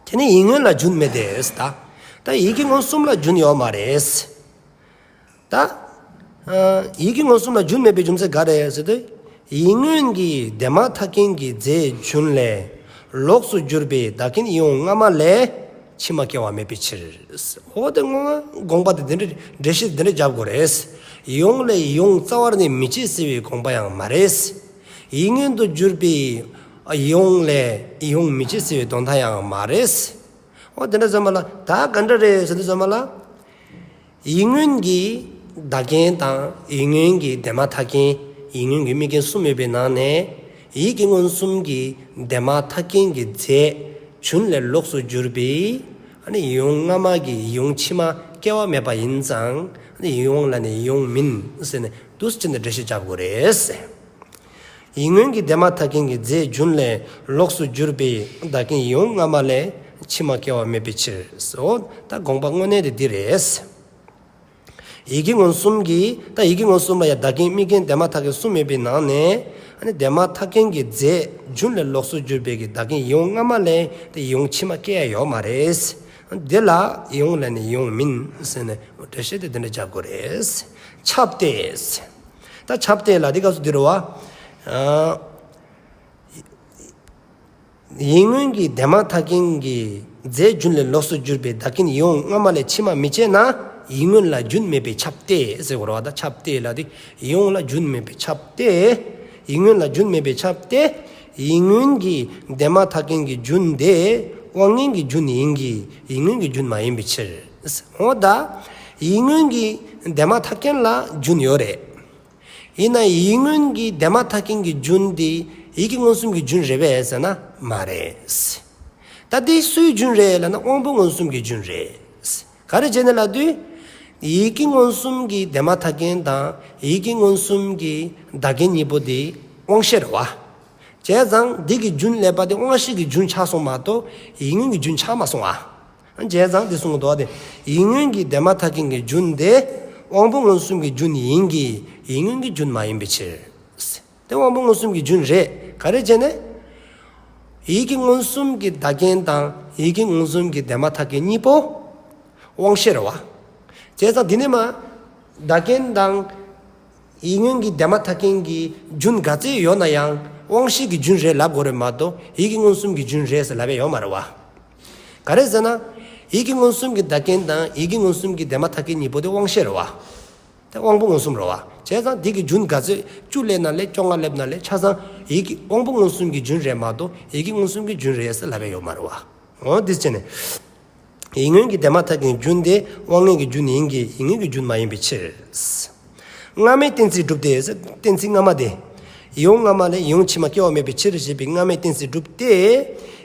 དེ་ནི་ཡིད་མངོན་ལ་རྒྱུན་མེད་དེ་ཟེར་ད། ད་ཡིད་ཀྱི་མངོན་སུམ་ལ་རྒྱུན་ཡོད་མ་རེད། ད། ཨ། ཡིད་ཀྱི་མངོན་སུམ་ལ་རྒྱུན་མེད་པའི་རྒྱུ་མཚན་ག་རེ་ཟེར་ཏེ། ཡིད་མངོན་གྱི་དེ་མ་ཐག་རྐྱེན་གྱི་རྫས་རྒྱུན་ལས་ལོགས་སུ་གྱུར་པའི་བདག་རྐྱེན་ཡིད་དབང་སྔ་མ་ལས་ཕྱི་མ་སྐྱེ་བ་མེད་པའི་ཕྱིར། འོ་དེ་ངོ་མ་དགོངས་པ་དེ་འདི་འདྲ་འགྲེལ་བཤད་འདི་འདྲ་རྒྱབ་དགོས་རེད། ཡིད་དབང་ལས་ཡིད་དབང་རྩ་བ་ནས་མི་སྐྱེ་ཟེར་བའི་དགོངས་པ་ཡང་མ་རེད། ཡིད་མངོན་དུ་གྱུར་པའི་ཡིད་དབང་ལས་ཡིད་དབང་མི་སྐྱེ་ཟེར་བའི་དོན་དག་ཡང་མ་རེད། འོ་དེ་འདྲ་ཟེར་མ་ལ་ད་ག་འདྲ་རེད་ཟེར་ཏེ་ཟེར་མ་ལ། ཡིད་མངོན་གྱི་བདག་རྐྱེན་དང་ཡིད་མངོན་གྱི་དེ་མ་ཐག་རྐྱེན། ཡིད་མངོན་གྱི་དམིགས་རྐྱེན་གསུམ་ཡོད་པའི་ནང་ནས་ཡིད་ཀྱི་མངོན་སུམ་གྱི་དེ་མ་ཐག་རྐྱེན་གྱི་རྫས་རྒྱུན་ལས་ལོགས་སུ་གྱུར་པའི་ཨ་ནི་ཡིད་དབང་སྔ་མ་གི་ཡིད་དབང་ཕྱི་མ་སྐྱེ་བ་མེད་པ་ཡིན་ཙང་ཨ་ནི་ཡིད་དབང་ལ་ནི་ཡིད་དབང་མིན་ཟེར་ནས་འདུག་སེ་བྱས་ནས་འགྲེལ་བཤད་རྒྱབ་དགོས་རེད། ཡིད་མངོན་གྱི་དེ་མ་ཐག་རྐྱེན་གྱི་རྫས་རྒྱུན་ལས་ལོགས་སུ་གྱུར་པའི་བདག་རྐྱེན་ཡིད་དབང་སྔ་མ་ལས་ཕྱི་མ་སྐྱེ་བ་མེད་པའི་ཕྱིར། འོ་ད་དགོངས་པ་དངོས་གནས་དེ་འདི་རེད། ཡིད་ཀྱི་མངོན་སུམ་གྱི་ད་ཡིད་ཀྱི་མངོན་སུམ་ལ་ཡང་བདག་རྐྱེན་དམིགས་རྐྱེན་དེ་མ་ཐག་རྐྱེན་གསུམ་ཡོད་པའི་ནང་ནས་ཨ་ནི་དེ་མ་ཐག་རྐྱེན་གྱི་རྫས་རྒྱུན་ལས་ལོགས་སུ་གྱུར་པའི་གི་བདག་རྐྱེན་ཡིད་དབང་སྔ་མ་ལས་དེ་ཡིད་དབང་ཕྱི་མ་སྐྱེ་ཡ་ཡོད་མ་རེད། དེ་ལ་ཡིད་དབང་ལ་ནི་ཡིད་དབང་མིན་ཟེར་ནས་འགྲེལ་བཤད་དེ་འདི་འདྲ་རྒྱབ་དགོས་རེད། ཁྱབ་སྟེ། ད་ཁྱབ་སྟེ་ལ་འདི་སྐབས་སུ་འདི་རུ་བ། ཨ། ཡིད་མངོན་གྱི་དེ་མ་ཐག་རྐྱེན་གྱི་རྫས་རྒྱུན་ལས་ལོགས་སུ་གྱུར་པའི་བདག་རྐྱེན་ཡིད་དབང་སྔ་མ་ལས་ཕྱི་མ་མི་སྐྱེ་ན་ཡིད་མངོན་ལ་རྒྱུན་མེད་པས་ཁྱབ་སྟེ་ཟེར་དགོས་རེད་བ། ད་ཁྱབ་སྟེ་ལ་དེ་ཡིད་དབང་ལ་རྒྱུན་མེད་པས་ཁྱབ་སྟེ། ཡིད་མངོན་ལ་རྒྱུན་མེད་པས་ཁྱབ་སྟེ། ཡིད་མངོན་གྱི་དེ་མ་ཐག་རྐྱེན་གྱི་རྒྱུན་དེ་དབང་མངོན་གྱི་རྒྱུན་ཡིན་གྱི་ཡིད་མངོན་གྱི་རྒྱུན་མ་ཡིན་པའི་ཕྱིར། འོ་ད་ཡིད་མངོན་གྱི་དེ་མ་ཐག་རྐྱེན་ལ་རྒྱུན་ཡོད་རེད། ཡིན་ན་ཡིད་མངོན་གྱི་དེ་མ་ཐག་རྐྱེན་གྱི་རྒྱུན་དེ་ཡིད་ཀྱི་མངོན་སུམ་གྱི་རྒྱུན་རེད་པས་ཟེར་ན་མ་རེད། ད་དེ་སུའི་རྒྱུན་རེད་ལབ་ན་དབང་པོ་མངོན་སུམ་གྱི་རྒྱུན་རེད། ག་རེ་བྱས་ནས་ལབ་དུས། ཡིད་ཀྱི་མངོན་སུམ་གྱི་དེ་མ་ཐག་རྐྱེན་དང་ཡིད་ཀྱི་མངོན་སུམ་གྱི་བདག་རྐྱེན་གཉིས་པོ་དེ་དབང་ཤེས་རེད་བ། བྱས་ཙང་འདི་གི་རྒྱུན་ལས་པ་དེ་དབང་ཤེས་ཀྱི་རྒྱུན་ཆགས་སོང་མ་གཏོགས་ཡིད་མངོན་གྱི་རྒྱུན་ཆགས་མ་སོང་བ། བྱས་ཙང་འདི་གསུངས་འདུག་བ་དེ། ཡིད་མངོན་གྱི་དེ་མ་ཐག་རྐྱེན་གྱི་རྒྱུན་དེ་དབང་པོ་མངོན་སུམ་གྱི་རྒྱུན་ཡིན་གྱི་ཡིད་མངོན་གྱི་རྒྱུན་མ་ཡིན་པའི་ཕྱིར། དེ་དབང་པོ་མངོན་སུམ་གྱི་རྒྱུན་རེད། ག་རེ་བྱས་ནས། ཡིད་ཀྱི་མངོན་སུམ་གྱི་བདག་རྐྱེན་དང་ཡིད་ཀྱི་མངོན་སུམ་གྱི་དེ་མ་ཐག་རྐྱེན་གཉིས་པོ་དབང་ཤེས་རེད་བ། བྱས་ཙང་འདི་ནས་མ་བདག་རྐྱེན་དང་ཡིད་མངོན་གྱི་དེ་མ་ཐག་རྐྱེན་གྱི་རྒྱུན་ག་ཚད་ཡོད་ན་ཡང་དབང་ཤེས་ཀྱི་རྒྱུན་རེད་ལབ་དགོས་རེད་མ་གཏོགས་ཡིད་ཀྱི་མངོན་སུམ་གྱི་རྒྱུན་རེད་ཟེར་ལབ་ཡ་ཡོད་མ་རེད་བ། ག་རེ་ཟེར་ན། ཡིད་ཀྱི་མངོན་སུམ་གྱི་བདག་རྐྱེན་དང་ཡིད་ཀྱི་མངོན་སུམ་གྱི་དེ་མ་ཐག་རྐྱེན་གཉིས་པོ་དེ་དབང་ཤེས་རེད་བ། དེ་དབང་པོ་མངོན་སུམ་རེད་བ། བྱས་ཙང་འདི་གི་རྒྱུན་ག་ཚོད་བཅུ་སླེབས་ན་སླེབས་བཅོ་ལྔ་སླེབས་ན་སླེབས་ཆ་ཚང་ཡིད་ཀྱི་དབང་པོ་མངོན་སུམ་གྱི་རྒྱུན་རེད་མ་གཏོགས་ཡིད་ཀྱི་མངོན་སུམ་གྱི་རྒྱུན་རེད་ཟེར་ལབ་ཡ་ཡོད་མ་རེད་བ། འོ་འདི་བྱས་ནས། ཡིད་མངོན་གྱི་དེ་མ་ཐག་རྐྱེན་རྒྱུན་དེ་དབང་མངོན་གྱི་རྒྱུན་ཡིན་གྱི་ཡིད་མངོན་གྱི་རྒྱུན་མ་ཡིན་པའི་ཕྱིར། སྔ་མའི་གཏན་ཚིགས་གྲུབ་སྟེ། གཏན་ཚིགས་སྔ་མ་དེ། ཡིད་དབང་སྔ་མ་ལས་ཡིད་དབང་ཕྱི་མ་སྐྱེ་བ་མེད་པའི་ཕྱིར་ཞེས་པའི་སྔ་མའི་གཏན་ཚིགས་གྲུབ་སྟེ།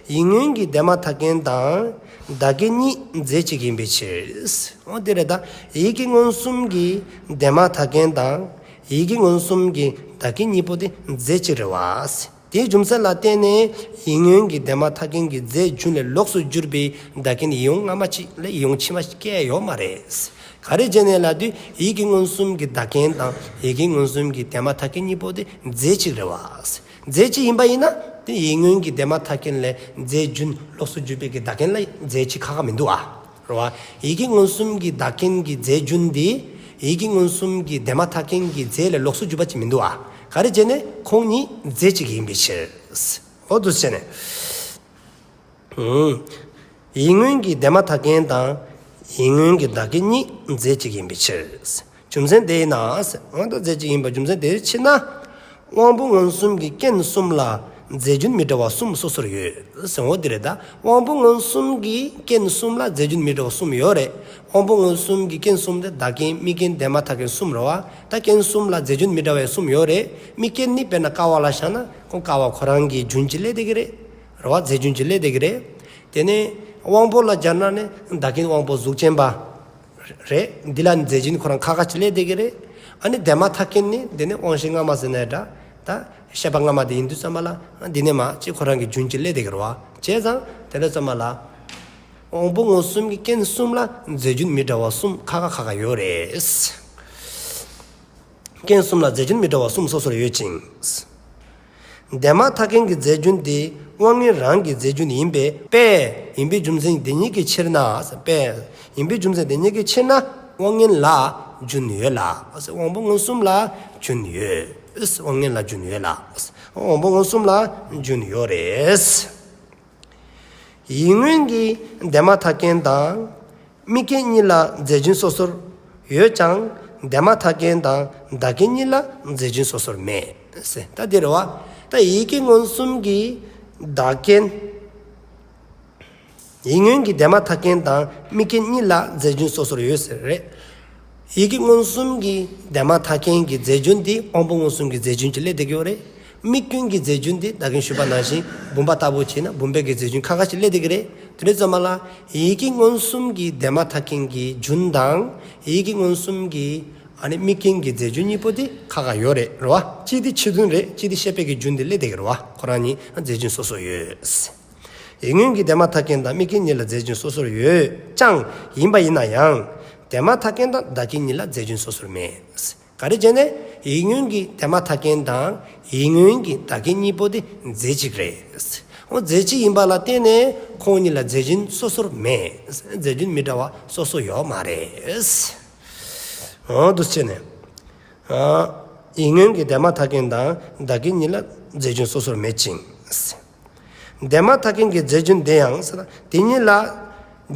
ཡིད་མངོན་གྱི་དེ་མ་ཐག་རྐྱེན་དང་བདག་རྐྱེན་གཉིས་རྫས་གཅིག་ཡིན་པའི་ཕྱིར། འོ་དེ་རེད་ད། ཡིད་ཀྱི་མངོན་སུམ་གྱི་དེ་མ་ཐག་རྐྱེན་དང་ཡིད་ཀྱི་མངོན་སུམ་གྱི་བདག་རྐྱེན་གཉིས་པོ་དེ་རྫས་གཅིག་རེད་བ། དེའི་རྒྱུ་མཚན་ལ་བརྟེན་ནས་ཡིད་མངོན་གྱི་དེ་མ་ཐག་རྐྱེན་གྱི་རྫས་རྒྱུན་ལས་ལོགས་སུ་གྱུར་པའི་བདག་རྐྱེན་ཡིད་དབང་སྔ་མ་གཅིག་ལས་ཡིད་དབང་ཕྱི་མ་སྐྱེ་ཡོད་མ་རེད། ག་རེ་བྱས་ནས་ལབ་དུས་ཡིད་ཀྱི་མངོན་སུམ་གྱི་བདག་རྐྱེན་དང་ཡིད་ཀྱི་མངོན་སུམ་གྱི་དེ་མ་ཐག་རྐྱེན་གཉིས་པོ་དེ་རྫས་གཅིག་རེད་བ། རྫས་གཅིག་ཡིན་པ་ཡིན་ན་དེ་ཡིད་མངོན་གྱི་དེ་མ་ཐག་རྐྱེན་ལས་རྫས་རྒྱུན་ལོགས་སུ་གྱུར་པའི་གི་བདག་རྐྱེན་ལ་རྫས་གཅིག་ཁག་ཁག་མི་འདུག་ཨ། རེད་བ། ཡིད་ཀྱི་མངོན་སུམ་གྱི་བདག་རྐྱེན་གྱི་རྫས་རྒྱུན་དེ་ཡིད་ཀྱི་མངོན་སུམ་གྱི་དེ་མ་ཐག་རྐྱེན་གྱི་རྫས་ལས་ལོགས་སུ་གྱུར་པ་ཅིག་མི་འདུག་ཨ། ག་རེ་བྱས་ནས་ཁོང་གཉིས་རྫས་གཅིག་ཡིན་པའི་ཕྱིར། འོ་འདུག་སེ་བྱས་ནས། ཡིད་མངོན་གྱི་དེ་མ་ཐག་རྐྱེན་དང་ཡིད་མངོན་གྱི་བདག་རྐྱེན་གཉིས་རྫས་གཅིག་ཡིན་པའི་ཕྱིར། རྒྱུ་མཚན་དེས་ན། འོ་ད་རྫས་གཅིག་ཡིན་པ་རྒྱུ་མཚན་དེའི་ཕྱིར་ན། དབང་པོ་མངོན་སུམ་གྱི་རྐྱེན་གསུམ་ལ་རྫས་རྒྱུན་མི་འདྲ་བ་གསུམ་སོ་སོར་ཡོད། ཟེར་འོ་དེ་རེད་ད། དབང་པོ་མངོན་སུམ་གྱི་རྐྱེན་གསུམ་ལ་རྫས་རྒྱུན་མི་འདྲ་བ་གསུམ་ཡོད་རེད། དབང་པོ་མངོན་སུམ་གྱི་རྐྱེན་གསུམ་དེ་བདག་རྐྱེན་དམིགས་རྐྱེན་དེ་མ་ཐག་རྐྱེན་གསུམ་རེད་བ། ད་རྐྱེན་གསུམ་ལ་རྫས་རྒྱུན་མི་འདྲ་བའི་གསུམ་ཡོད་རེད། དམིགས་རྐྱེན་ནི་དཔེར་ན་ཀ་བ་ལ་བཞག་ན་ཁོང་ཀ་བ་ཁོ་རང་གི་རྒྱུན་གཅིག་སླེབས་བསྡད་ཀྱི་རེད། རེད་བ། རྫས་རྒྱུན་གཅིག་སླེབས་བསྡད་ཀྱི་རེད། དེ་ནས་དབང་པོ་ལ་སྦྱར་ན་ནི་བདག་རྐྱེན་དབང་པོ་གཟུགས་ཅན་པ། རེད། འདི་ལ་ནི་རྫས་རྒྱུན་ཁོ་རང་ཁག་ཁག་ཅིག་སླེབས་བསྡད་ཀྱི་རེད། ཨ་ནི་དེ་མ་ཐག་རྐྱེན་ནི་དེ་ནི་དབང་ཤེས་སྔ་མ་ཟེར་ནའི་འདྲ། ད་བཤད་པ་སྔ་མ་དེ་ཡིན་དུས་ཙམ་པ་ལ་འདི་ནས་མར་ཅིག་ཁོ་རང་གི་རྒྱུན་ཅིག་སླེབས་བསྡད་ཀྱི་རེད་བ། བྱས་ཙང་དེ་འདྲ་ཙམ་པ་ལ་དབང་པོ་མངོན་སུམ་གྱི་རྐྱེན་གསུམ་ལ་རྫས་རྒྱུན་མི་འདྲ་བ་གསུམ་ཁག་ཁག་ཁག་ཁག་ཡོད་རེད། རྐྱེན་གསུམ་ལ་རྫས་རྒྱུན་མི་འདྲ་བ་གསུམ་སོ་སོར་ཡོད་ཅིང་། དེ་མ་ཐག་རྐྱེན་གྱི་རྫས་རྒྱུན་དེ་དབང་མངོན་རང་གི་རྫས་རྒྱུན་ཡིན་པས། པས་ཡིན་པའི་རྒྱུ་མཚན་དེ་ཉིད་ཀྱི་ཕྱིར་ན། པས་ཡིན་པའི་རྒྱུ་མཚན་དེ་ཉིད་ཀྱི་ཕྱིར་ན་དབང་མངོན་ལ་རྒྱུན་ཡོད་ལ། དབང་པོ་མངོན་སུམ་ལ་རྒྱུན་ཡོད། དབང་མངོན་ལ་རྒྱུན་ཡོད་ལ། དབང་པོ་མངོན་སུམ་ལ་རྒྱུན་ཡོད་རེད། ཡིད་མངོན་གྱི་དེ་མ་ཐག་རྐྱེན་དང་། དམིགས་རྐྱེན་གཉིས་ལ་རྫས་རྒྱུན་སོ་སོར་ཡོད་ཀྱང་དེ་མ་ཐག་རྐྱེན་དང་བདག་རྐྱེན་གཉིས་ལ་རྫས་རྒྱུན་སོ་སོར་མེད། ད་འདི་རེད་བ། ད་ཡིད་ཀྱི་མངོན་སུམ་གྱི་བདག་རྐྱེན། ཡིད་མངོན་གྱི་དེ་མ་ཐག་རྐྱེན་དང་དམིགས་རྐྱེན་གཉིས་ལ་རྫས་རྒྱུན་སོ་སོར་ཡོད་ཟེར་རེད། ཡིད་ཀྱི་མངོན་སུམ་གྱི་དེ་མ་ཐག་རྐྱེན་གྱི་རྫས་རྒྱུན་དེ་དབང་པོ་མངོན་སུམ་གྱི་རྫས་རྒྱུན་གྱི་སླེབས་བསྡད་ཀྱི་ཡོད་རེད། དམིགས་རྒྱུན་གྱི་རྫས་རྒྱུན་དེ་ད་གིན་ཞུས་པ་ནང་བཞིན་བུམ་པ་ལྟ་བུ་བྱས་ན་བུམ་པའི་གི་རྫས་རྒྱུན་ཁག་ཁག་ཅིག་སླེབས་བསྡད་ཀྱི་རེད། དེ་འདྲ་ཙམ་པ་ལ་ཡིད་ཀྱི་མངོན་སུམ་གྱི་དེ་མ་ཐག་རྐྱེན་གྱི་རྒྱུན་དང་ཡིད་ཀྱི་མངོན་སུམ་གྱི་ཨ་ནི་དམིགས་རྐྱེན་གྱི་རྫས་རྒྱུན་གཉིས་པོ་དེ་ཁག་ཁག་ཡོད་རེད་རེད་བ། གཅིག་དེ་ཕྱི་དོན་རེད། གཅིག་དེ་ཤེས་པའི་གི་རྒྱུན་དེ་སླེབས་བསྡད་ཀྱི་རེད་བ། ཁོ་རང་གཉིས་རྫས་རྒྱུན་སོ་སོ་ཡོད། ཡིད་མངོན་གྱི་དེ་མ་ཐག་རྐྱེན་དང་དམིགས་རྐྱེན་གཉིས་ལ་རྫས་རྒྱུན་སོ་སོར་ཡོད་ཀྱང་ཡིན་པ་ཡིན་ན་ཡང་དེ་མ་ཐག་རྐྱེན་དང་བདག་རྐྱེན་གཉིས་ལ་རྫས་རྒྱུན་སོ་སོར་མེད། ག་རེ་བྱས་ནས་ཡིད་མངོན་གྱི་དེ་མ་ཐག་རྐྱེན་དང་ཡིད་མངོན་གྱི་བདག་རྐྱེན་གཉིས་པོ་དེ་རྫས་གཅིག་རེད། འོ་རྫས་གཅིག་ཡིན་པ་ལ་བརྟེན་ནས་ཁོང་གཉིས་ལ་རྫས་རྒྱུན་སོ་སོར་མེད། རྫས་རྒྱུན་མི་འདྲ་བ་སོ་སོ་ཡོད་མ་རེད། འོ་འདུག་བྱས་ནས། ཡིད་མངོན་གྱི་དེ་མ་ཐག་རྐྱེན་དང་བདག་རྐྱེན་གཉིས་ལ་རྫས་རྒྱུན་སོ་སོར་མེད་ཅིང་། དེ་མ་ཐག་རྐྱེན་གྱི་རྫས་རྒྱུན་དེ་ཡང་ཟེར་ན་དེ་གཉིས་ལ།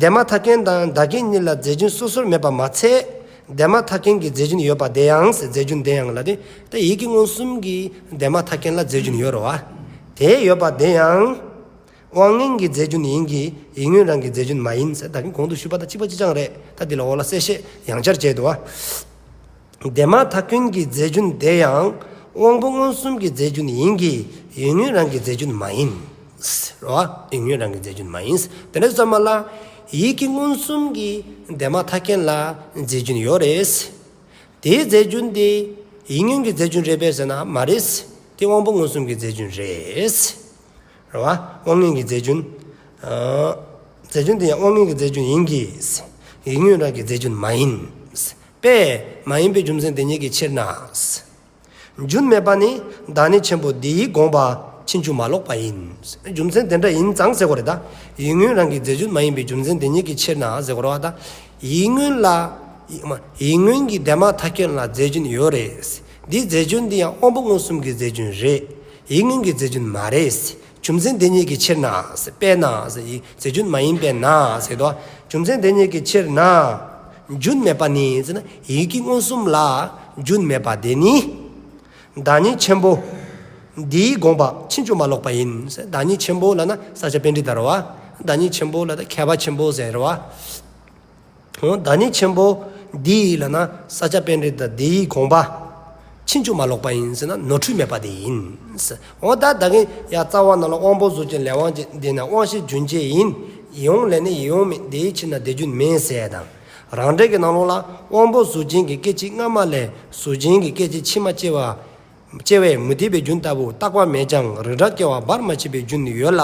དེ་མ་ཐག་རྐྱེན་དང་བདག་རྐྱེན་གཉིས་ལ་རྫས་རྒྱུན་སོ་སོར་མེད་པ་མ་ཚད། དེ་མ་ཐག་རྐྱེན་གྱི་རྫས་རྒྱུན་ཡོད་པ་དེ་ཡང་ཟེར། རྫས་རྒྱུན་དེ་ཡང་ལ་དེ་ད་ཡིད་ཀྱི་མངོན་སུམ་གྱི་དེ་མ་ཐག་རྐྱེན་ལ་རྫས་རྒྱུན་ཡོད་རེད་བ། དེ་ཡོད་པ་དེ་ཡང་དབང་མངོན་གྱི་རྫས་རྒྱུན་ཡིན་གྱི་ཡིད་མངོན་རང་གི་རྫས་རྒྱུན་མ་ཡིན་ཟེར། ད་གིན་གོང་དུ་ཞུས་པ་དང་གཅིག་པ་གཅིག་རྐྱང་རེད། ད་འདི་ལ་འོག་ལ་གསལ་བཤད་ཡང་བསྐྱར་བྱས་འདུག་བ། དེ་མ་ཐག་རྐྱེན་གྱི་རྫས་རྒྱུན་དེ་ཡང་དབང་པོ་མངོན་སུམ་གྱི་རྫས་རྒྱུན་ཡིན་གྱི་ཡིད་མངོན་རང་གི་རྫས་རྒྱུན་མ་ཡིན། རེད་བ། ཡིད་མངོན་རང་གི་རྫས་རྒྱུན་མ་ཡིན། དེ་འདྲ་ཙམ་པ་ལ་ཡིད་ཀྱི་མངོན་སུམ་གྱི་དེ་མ་ཐག་རྐྱེན་ལ་རྫས་རྒྱུན་ཡོད་རེད། དེའི་རྫས་རྒྱུན་དེ་ཡིད་མངོན་གྱི་རྫས་རྒྱུན་རེད་པས་ཟེར་ན་མ་རེད། དེ་དབང་པོ་མངོན་སུམ་གྱི་རྫས་རྒྱུན་རེད། རེད་བ། དབང་མངོན་གྱི་རྫས་རྒྱུན། ཨ། རྫས་རྒྱུན་དེ་ཡང་དབང་མངོན་གྱི་རྫས་རྒྱུན་ཡིན་གྱི། ཡིད་མངོན་རང་གི་རྫས་རྒྱུན་མ་ཡིན། པས་མ་ཡིན་པའི་རྒྱུ་མཚན་དེ་ཉིད་ཀྱི་ཕྱིར་ན། རྒྱུན་མེད་པ་ནི་བདག་ཉིད་ཆེན་པོ་འདིའི་དགོངས་པ་ཕྱིན་ཅི་མ་ལོག་པ་ཡིན། རྒྱུ་མཚན་དེ་འདྲ་ཡིན་ཙང་ཟེར་དགོས་རེད་ད། ཡིད་མངོན་རང་གི་རྫས་རྒྱུན་མ་ཡིན་པའི་རྒྱུ་མཚན་དེ་ཉིད་ཀྱི་ཕྱིར་ན་ཟེར་དགོས་རེད་བ་ད། ཡིད་མངོན་ལ། ཡིད་མངོན་གྱི་དེ་མ་ཐག་རྐྱེན་ལ་རྫས་རྒྱུན་ཡོད་རེད། འདིའི་རྫས་རྒྱུན་འདི་ཡང་དབང་པོ་མངོན་སུམ་གྱི་རྫས་རྒྱུན་རེད། ཡིད་མངོན་གྱི་རྫས་རྒྱུན་མ་རེད། རྒྱུ་མཚན་དེ་ཉིད་ཀྱི་ཕྱིར་ན། དཔེར་ན། རྫས་རྒྱུན་མ་ཡིན་པས་ན་ཟེར་དོ། རྒྱུ་མཚན་དེ་ཉིད་ཀྱི་ཕྱིར་ན། རྒྱུན་མེད་པ་ནི་ཟེར་ན་ཡིད་ཀྱི་མངོན་སུམ་ལ་རྒྱུན་མེད་པ་དེ་ནི། བདག་ཉིད་ཆེན་པོ་འདིའི་དགོངས་པ་ཕྱིན་ཅི་མ་ལོག་པ་ཡིན། བདག་ཉིད་ཆེན་པོ་ལབ་ན་ས་སྐྱ་པཎྜི་ཏ་རེད་བ། བདག་ཉིད་ཆེན་པོ་ལབ་ན་མཁས་པ་ཆེན་པོ་ཟེར་རེད་བ། འོ་བདག་ཉིད་ཆེན་པོ་འདི་ལབ་ན་ས་སྐྱ་པཎྜི་ཏ་འདིའི་དགོངས་པ་ཕྱིན་ཅི་མ་ལོག་པ་ཡིན་ཟེར་ན་ནོར་འཁྲུལ་མེད་པ་དེ་ཡིན། འོ་ད་ད་གིན་ཡ་རྩ་བ་ནང་ལ་དབང་པོ་གཟུགས་ཅན་ལས་དབང་ཅན་དེས་ན་དབང་ཤེས་རྒྱུན་ཅན་ཡིན། ཡིད་དབང་ལས་ནི་ཡིད་དབང་མེད། དེའི་ཕྱིར་ན་དེ་རྒྱུན་མེད་ཟེར་དང་། རང་འགྲེལ་གྱི་ནང་ལོགས་ལ་དབང་པོ་གཟུགས་ཅན་གྱི་སྐད་ཅིག་སྔ་མ་ལས་གཟུགས་ཅན་གྱི་སྐད་ཅིག་ཕྱི་མ་སྐྱེ་བ། སྐྱེ་བའི་མུ་སྟེགས་པའི་རྒྱུན་ལྟ་བུ་རྟག་པ་མེད་ཀྱང་རིགས་འདྲ་སྐྱེ་བ་བར་མ་ཆད་པའི་རྒྱུན་ཡོད་ལ།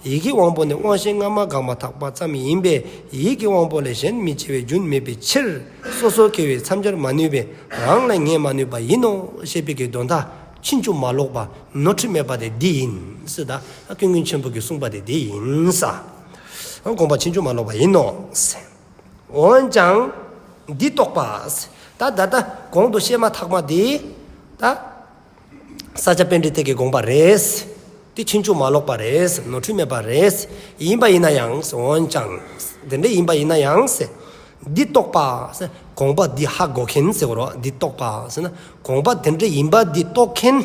ཡིད་ཀྱི་དབང་པོ་ནི་དབང་ཤེས་སྔ་མ་འགགས་མ་ཐག་པ་ཙམ་ཡིན་པས་ཡིད་ཀྱི་དབང་པོ་ལས་གཞན་མི་སྐྱེ་བའི་རྒྱུན་མེད་པའི་ཕྱིར། སོ་སོ་སྐྱེ་བོས་མཚམས་སྦྱར་མ་ནུས་པས་རང་ལས་ངེས་མ་ནུས་པ་ཡིན་ནོ་ཞེས་པའི་གི་དོན་དག་ཕྱིན་ཅི་མ་ལོག་པ་ནོར་འཁྲུལ་མེད་པ་དེ་འདི་ཡིན་ཟེར་ད། ཀུན་མཁྱེན་ཆེན་པོ་གིས་གསུངས་པ་དེ་འདི་ཡིན་ས། དགོངས་པ་ཕྱིན་ཅི་མ་ལོག་པ་ཡིན་ནོ། འོན་ཀྱང་འདི་རྟོགས་པ། ད་ད་ལྟ་གོང་དུ་བཤད་མ་ཐག་མ་འདི་ད་ས་སྐྱ་པཎྜི་ཏའི་གི་དགོངས་པ་རེད། འདི་ཕྱིན་ཅི་མ་ལོག་པ་རེད། ནོར་འཁྲུལ་མེད་པ་རེད། ཡིན་པ་ཡིན་ན་ཡང་འོན་ཀྱང་དེ་འདྲ་ཡིན་པ་ཡིན་ན་ཡང་ཟེར། འདི་རྟོགས་པ་ཟེར། དགོངས་པ་འདི་ཧ་གོ་མཁན་ཟེར་དགོས་རེད། འདི་རྟོགས་པ་ཟེར་ན་དགོངས་པ་དེ་འདྲ་ཡིན་པ་འདི་རྟོགས་མཁན།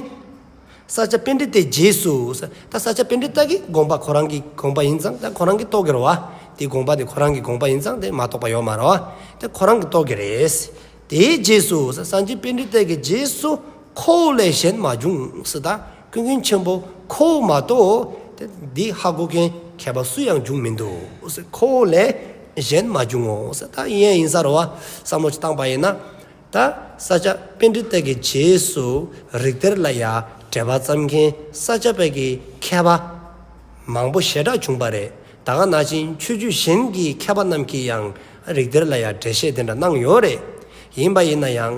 ས་སྐྱ་པཎྜི་ཏའི་རྗེས་སུ། ད་ས་སྐྱ་པཎྜི་ཏ་གི་དགོངས་པ་ཁོ་རང་གི་དགོངས་པ་ཡིན་ཙང་ད་ཁོ་རང་གིས་རྟོགས་ཀྱི་རེད་བ། དེ་དགོངས་པ་དེ་ཁོ་རང་གི་དགོངས་པ་ཡིན་ཙང་དེ་མ་རྟོགས་པ་ཡོད་མ་རེད་བ། དེ་ཁོ་རང་གིས་རྟོགས་ཀྱི་རེད། དེའི་རྗེས་སུ། སངས་རྒྱས་པཎྜི་ཏ་གི་རྗེས་སུ་ཁོ་བོ་ལས་གཞན་མ་བྱུང་ཟེར། ད་ཀུན་མཁྱེན་ཆེན་པོ་ཁོ་བོ་མ་གཏོགས་དེ་འདི་ཧ་གོ་མཁན་མཁས་པ་སུ་ཡང་བྱུང་མི་འདུག་ཟེར། ཁོ་བོ་ལས་གཞན་མ་བྱུང་ངོ་ཟེར། ད་ཡིན་ཡང་ཡིན་ས་རེད་བ། བསམ་བློ་ཅིག་བཏང་པ་ཡིན་ན། ད་ས་སྐྱ་པཎྜི་ཏ་གི་རྗེས་སུ་རིགས་གཏེར་ལ་ཡ་འགྲེལ་པ་བརྩམས་མཁན་ས་སྐྱ་པའི་གི་མཁས་པ་མང་པོ་ཞེ་དྲག་བྱུང་པ་རེད། ད་ག་ནང་བཞིན་ཆོས་བརྒྱུད་གཞན་གྱི་མཁས་པ་རྣམས་ཀྱིས་ཡང་རིགས་གཏེར་ལ་ཡ་འགྲེལ་བཤད་དེ་འདྲ་གནང་ཡོད་རེད། ཡིན་པ་ཡིན་ན་ཡང་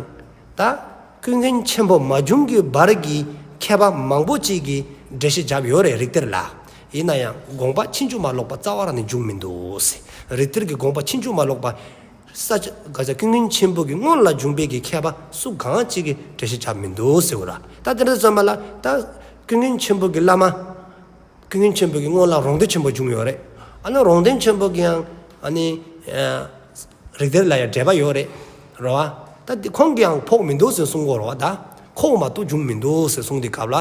ད་ཀུན་མཁྱེན་ཆེན་པོ་མ་བྱུང་གི་བར་གྱི་མཁས་པ་མང་པོ་ཅིག་གིས་འགྲེལ་བཤད་བརྒྱབ་ཡོད་རེད་རིགས་གཏེར་ལ། ཡིན་ན་ཡང་དགོངས་པ་ཕྱིན་ཅི་མ་ལོག་པ་རྩ་བ་རང་ནས་བྱུང་མི་འདུག་ཟེར། རིགས་གཏེར་གྱི་དགོངས་པ་ཕྱིན་ཅི་མ་ལོག་པ་ས་སྐྱ་ག་ས་ཀུན་མཁྱེན་ཆེན་པོ་གི་སྔོན་ལ་བྱུང་བའི་གི་མཁས་པ་སུ་གང་ཅིག་གིས་འགྲེལ་བཤད་བརྒྱབ་མི་འདུག་ཟེར་བ་ར། ད་དེ་འདྲ་ཙམ་པ་ལ་ད་ཀུན་མཁྱེན་ཆེན་པོ་གི་བླ་མ། ཀུན་མཁྱེན་ཆེན་པོ་གི་སྔོན་ལ་རོང་སྟོན་ཆེན་པོ་བྱུང་ཡོད་རེད། ཨ་ནི་རོང་སྟོན་ཆེན་པོ་གི་ཡང་ཨ་ནི་ཨ་རིགས་གཏེར་ལ་ཡང་འགྲེལ་པ་ཡོད་རེད། རེད་བ། ད་དེ་ཁོང་གི་ཡང་ཕོག་མི་འདུག་ཟེར་གསུང་གི་ཡོད་རེད་བ། ད་ཁོ་མ་གཏོགས་བྱུང་མི་འདུག་ཟེར་གསུང་དེ་སྐབས་ལ་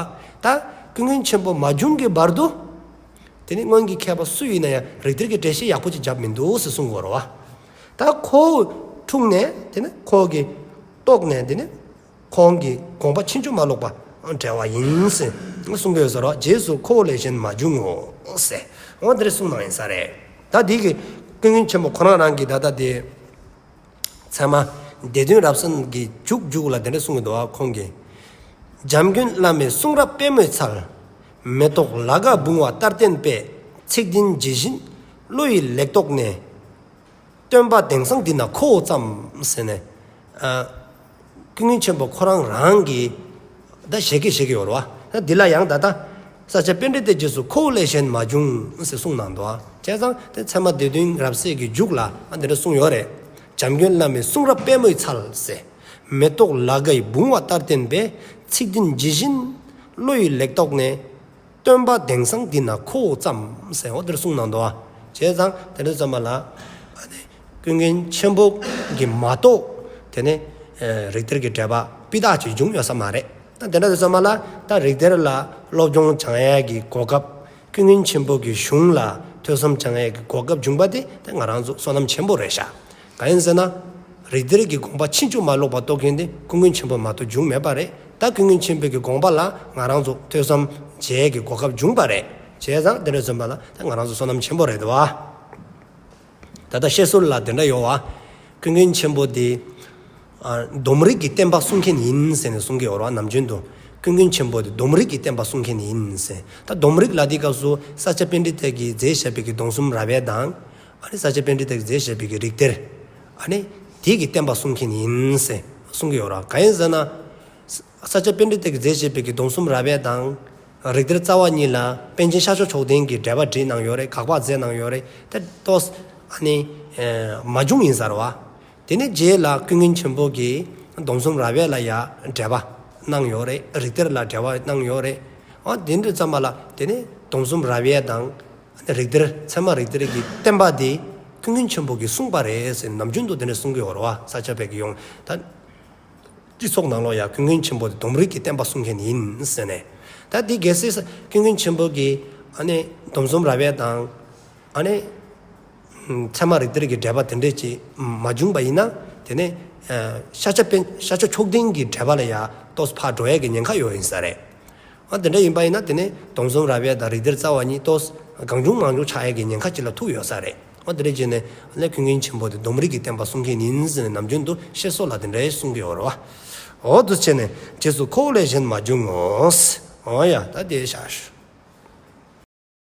ད་ཀུན་མཁྱེན་ཆེན་པོ་མ་བྱུང་གི་བར་དུ། དེ་ནི་སྔོན་གྱི་མཁས་པ་སུ་ཡིན་ན་ཡང་རིགས་གཏེར་གྱི་འགྲེལ་བཤད་ཡག་པོ་ཅིག་བརྒྱབ་མི་འདུག་ཟེར་གསུང་གི་ཡོད་རེད་བ། ད་ཁོ་འཁྲུངས་ནས་དེ་ནི་ཁོ་གི་ལྟོས་ནས་དེ་ནི་ཁོང་གི་དགོངས་པ་ཕྱིན་ཅི་མ་ལོག་པ་འགྲེལ་བ་ཡིན་ཟེར་གསུང་གི་ཡོད་ཟེར་རོ། རྗེས་སུ་ཁོ་བོ་ལས་གཞན་མ་བྱུང་ངོ་ཟེར། འོ་དེ་རེ་གསུང་གནང་ཡིན་ས་རེད། ད་དེ་གི་ཀུན་མཁྱེན་ཆེན་པོ་ཁོ་རང་རང་གི་ད་ལྟ་དེ་ཚད་མ་སྡེ་བདུན་རབ་གསལ་གྱི་མཇུག་མཇུག་ལ་དེ་འདྲ་གསུང་གི་འདུག་བ། ཁོང་གིས། འཇམ་མགོན་བླ་མའི་གསུང་རབ་པད་མོའི་ཚལ། མེ་ཏོག་ལ་དགའ་བུང་བ་ལྟར་བརྟན་པའི། ཚིག་བདུན་ཇི་བཞིན་བློ་ཡི་ལེགས་རྟོགས་ནས། སྟོན་པ་དེང་སང་འདི་ན་ཁོ་བོ་ཙམ་ཟེར་ནས། ཨ་ཀུན་མཁྱེན་ཆེན་པོ་ཁོ་རང་རང་གིས་ད་བཞད་གད་བཞད་གད་ཡོད་རེད་བ། ད་འདི་ལ་ཡང་ད་ལྟ་ས་སྐྱ་པཎྜི་ཏའི་རྗེས་སུ་ཁོ་བོ་ལས་གཞན་མ་བྱུང་ཟེར་གསུངས་གནང་འདུག་བ། བྱས་ཙང་དེ་ཚད་མ་སྡེ་བདུན་རབ་གསལ་གྱི་མཇུག་ལ་ཨ་འདི་འདྲ་གསུངས་ཡོད་རེད། འཇམ་མགོན་བླ་མའི་གསུང་རབ་པད་མོའི་ཚལ་ཟེར། མེ་ཏོག་ལ་དགའི་བུང་བ་ལྟར་བརྟན་པའི། ཚིག་བདུན་ཇི་བཞིན་བློ་ཡི་ལེགས་རྟོགས་ནས། སྟོན་པ་དེང་སང་འདི་ན་ཁོ་བོ་ཙམ་ཟེར་འོ་དེར་གསུངས་གནང་འདུག་བ། བྱས་ཙང་དེ་འདྲ་ཙམ་པ་ལ་ཨ་ནི་ཀུན་མཁྱེན་ཆེན་པོ་གིས་མ་གཏོགས་དེ་ནི་ཨ་རིགས་གཏེར་གྱི་འགྲེལ་པ་སྤུས་དག་ཅིག་བྱུང་ཡོད་ས་མ་རེད། ད་དེ་འདྲ་ཙམ་པ་ལ་ད་རིགས་གཏེར་ལ་སློབ་སྦྱོང་སྦྱང་ཡས་ཀྱི་གོ་སྐབས། ཀུན་མཁྱེན་ཆེན་པོ་གི་གཞུང་ལ་ཐོས་བསམ་སྦྱང་ཡས་ཀྱི་གོ་སྐབས་བྱུང་པ་དེ་ད་ང་རང་ཚོ་བསོད་ནམས་ཆེན་པོ་རེད་ཤག་གང་ཡིན་ཟེར་ན། རིགས་གཏེར་གྱི་དགོངས་པ་ཕྱིན་ཅི་མ་ལོག་པ་རྟོགས་མཁན་དེ་ཀུན་མཁྱེན་ཆེན་པོ་མ་གཏོགས་བྱུང་མེད་པ་རེད། ད་ཀུན་མཁྱེན་ཆེན་པོ་གི་དགོངས་པ་ལ་ང་རང་ཚོ་ཐོས་བསམ་བྱེད་ཀྱི་གོ་སྐབས་བྱུང་པ་རེད། བྱས་ཙང་དེ་འདྲ་ཙམ་པ་ལ་ད་ང་རང་ཚོ་བསོད་ནམས་ཆེན་པོ་རེད་དོ། ད་ལྟ་བཤད་སྲོལ་ལ་དེ་འདྲ་ཡོད་བ། ཀུན་མཁྱེན་ཆེན་པོ་དེ་ཨ་སྡོམ་རིག་གི་བསྟན་པ་སྲུང་མཁན་ཡིན་ཟེར་ནས་གསུང་གི་ཡོད་རེད་བ། ནམ་རྒྱུན་དུ་ཀུན་མཁྱེན་ཆེན་པོ་དེ་སྡོམ་རིག་གི་བསྟན་པ་སྲུང་མཁན་ཡིན་ཟེར། ད་སྡོམ་རིག་ལ་དེའི་སྐབས་སུ་ས་སྐྱ་པཎྜི་ཏ་གིས་མཛད་བཞག་པའི་གི་སྡོམ་གསུམ་རབ་དབྱེ་དང་། ཨ་ནི་ས་སྐྱ་པཎྜི་ཏ་གིས་མཛད་བཞག་པའི་གི་རིགས་གཏེར། ཨ་ནི་དེ་གི་བསྟན་པ་སྲུང་མཁན་ཡིན་ཟེར་གསུང་གི་ཡོད་རེད་བ། གང་ཡིན་ཟེར་ན། ས་སྐྱ་པཎྜི་ཏ་གིས་མཛད་བཞག་པའི་གི་སྡོམ་གསུམ་རབ་དབྱེ་དང་། རིགས་གཏེར་རྩ་བ་གཉིས་ལ་པཎ་ཆེན་ཤཱཀྱ་མཆོག་ལྡན་གྱིས་འགྲེལ་པ་བྲིས་གནང་ཡོད་རེད། དགག་པ་མཛད་གནང་ཡོད་རེད། དེ་ཏོག་ཙམ་ཨ་ནི་ཨ་མ་བྱུང་ཡིན་ས་རེད་བ། དེ་ནས་རྗེས་ལ་ཀུན་མཁྱེན་ཆེན་པོ་གིས་སྡོམ་གསུམ་རབ་དབྱེ་ལ་ཡ་འགྲེལ་པ་གནང་ཡོད་རེད། རིགས་གཏེར་ལ་འགྲེལ་པ་གནང་ཡོད་རེད། ཨ་དེ་འདྲ་ཙམ་པ་ལ་དེ་ནས་སྡོམ་གསུམ་རབ་དབྱེ་དང་། རིགས་གཏེར་ཚད་མ་རིགས་གཏེར་གྱི་བསྟན་པ་དེ་ཀུན་མཁྱེན་ཆེན་པོ་གིས་གསུངས་པ་རེད་ཟེར་ནམ་རྒྱུན་དུ་དེ་འདྲ་གསུང་གི་ཡོད་རེད་བ། ས་སྐྱ་པའི་གི་ཡོངས་ད། སྤྱི་ཚོགས་ནང་ལོགས་ཡ་ཀུན་མཁྱེན་ཆེན་པོ་དེ་སྡོམ་རིག་གི་བསྟན་པ་སྲུང་མཁན་ཡིན་ཟེར་ནས། ད་དེ་གལ་སྲིད་ཀུན་མཁྱེན་ཆེན་པོ་གིས་ཨ་ནི་སྡོམ་གསུམ་རབ་དབྱེ་དང་། ཨ་ནི་ཚད་མ་རིགས་གཏེར་གྱི་འགྲེལ་པ་དེ་འདྲས་ཅིག་མ་བྱུང་པ་ཡིན་ན། དེ་ནས་ཨ་ཤཱཀྱ་པཎ་ཤཱཀྱ་མཆོག་ལྡན་གྱི་འགྲེལ་པ་ལ་ཡ་ཏོག་ཙམ་ཕར་འགྲོ་ཡས་ཀྱི་ཉེན་ཁ་ཡོད་ཡིན་ས་རེད། ཨ་དེ་འདྲ་ཡིན་པ་ཡིན་ན་དེ་ནས་སྡོམ་གསུམ་རབ་དབྱེ་དང་རིགས་གཏེར་རྩ་བ་གཉིས་ཏོག་ཙམ་གང་བྱུང་མང་བྱུང་ཆགས་ཡས་ཀྱི་ཉེན་ཁ་ཅིག་ལ་ཐུག་ཡོད་ས་རེད། ཨ་དེ་འདྲ་བྱས་ནས་ཨ་ནི་ཀུན་མཁྱེན་ཆེན་པོ་དེ་སྡོམ་རིག་གི་བསྟན་པ་སྲུང་མཁན་ཡིན་ཟེར་ནས་ནམ་རྒྱུན་དུ་བཤད་སྲོལ་ལ་དེ་འདྲ་གསུང་གི་ཡོད་རེད་བ། འོ་དེ་བྱས་ནས་རྗེས་སུ་ཁོ་བོ་ལས་གཞན་མ་བྱུང་ངོ་། འོ་ཡ། ད་དེ་བཞག་ཞུ།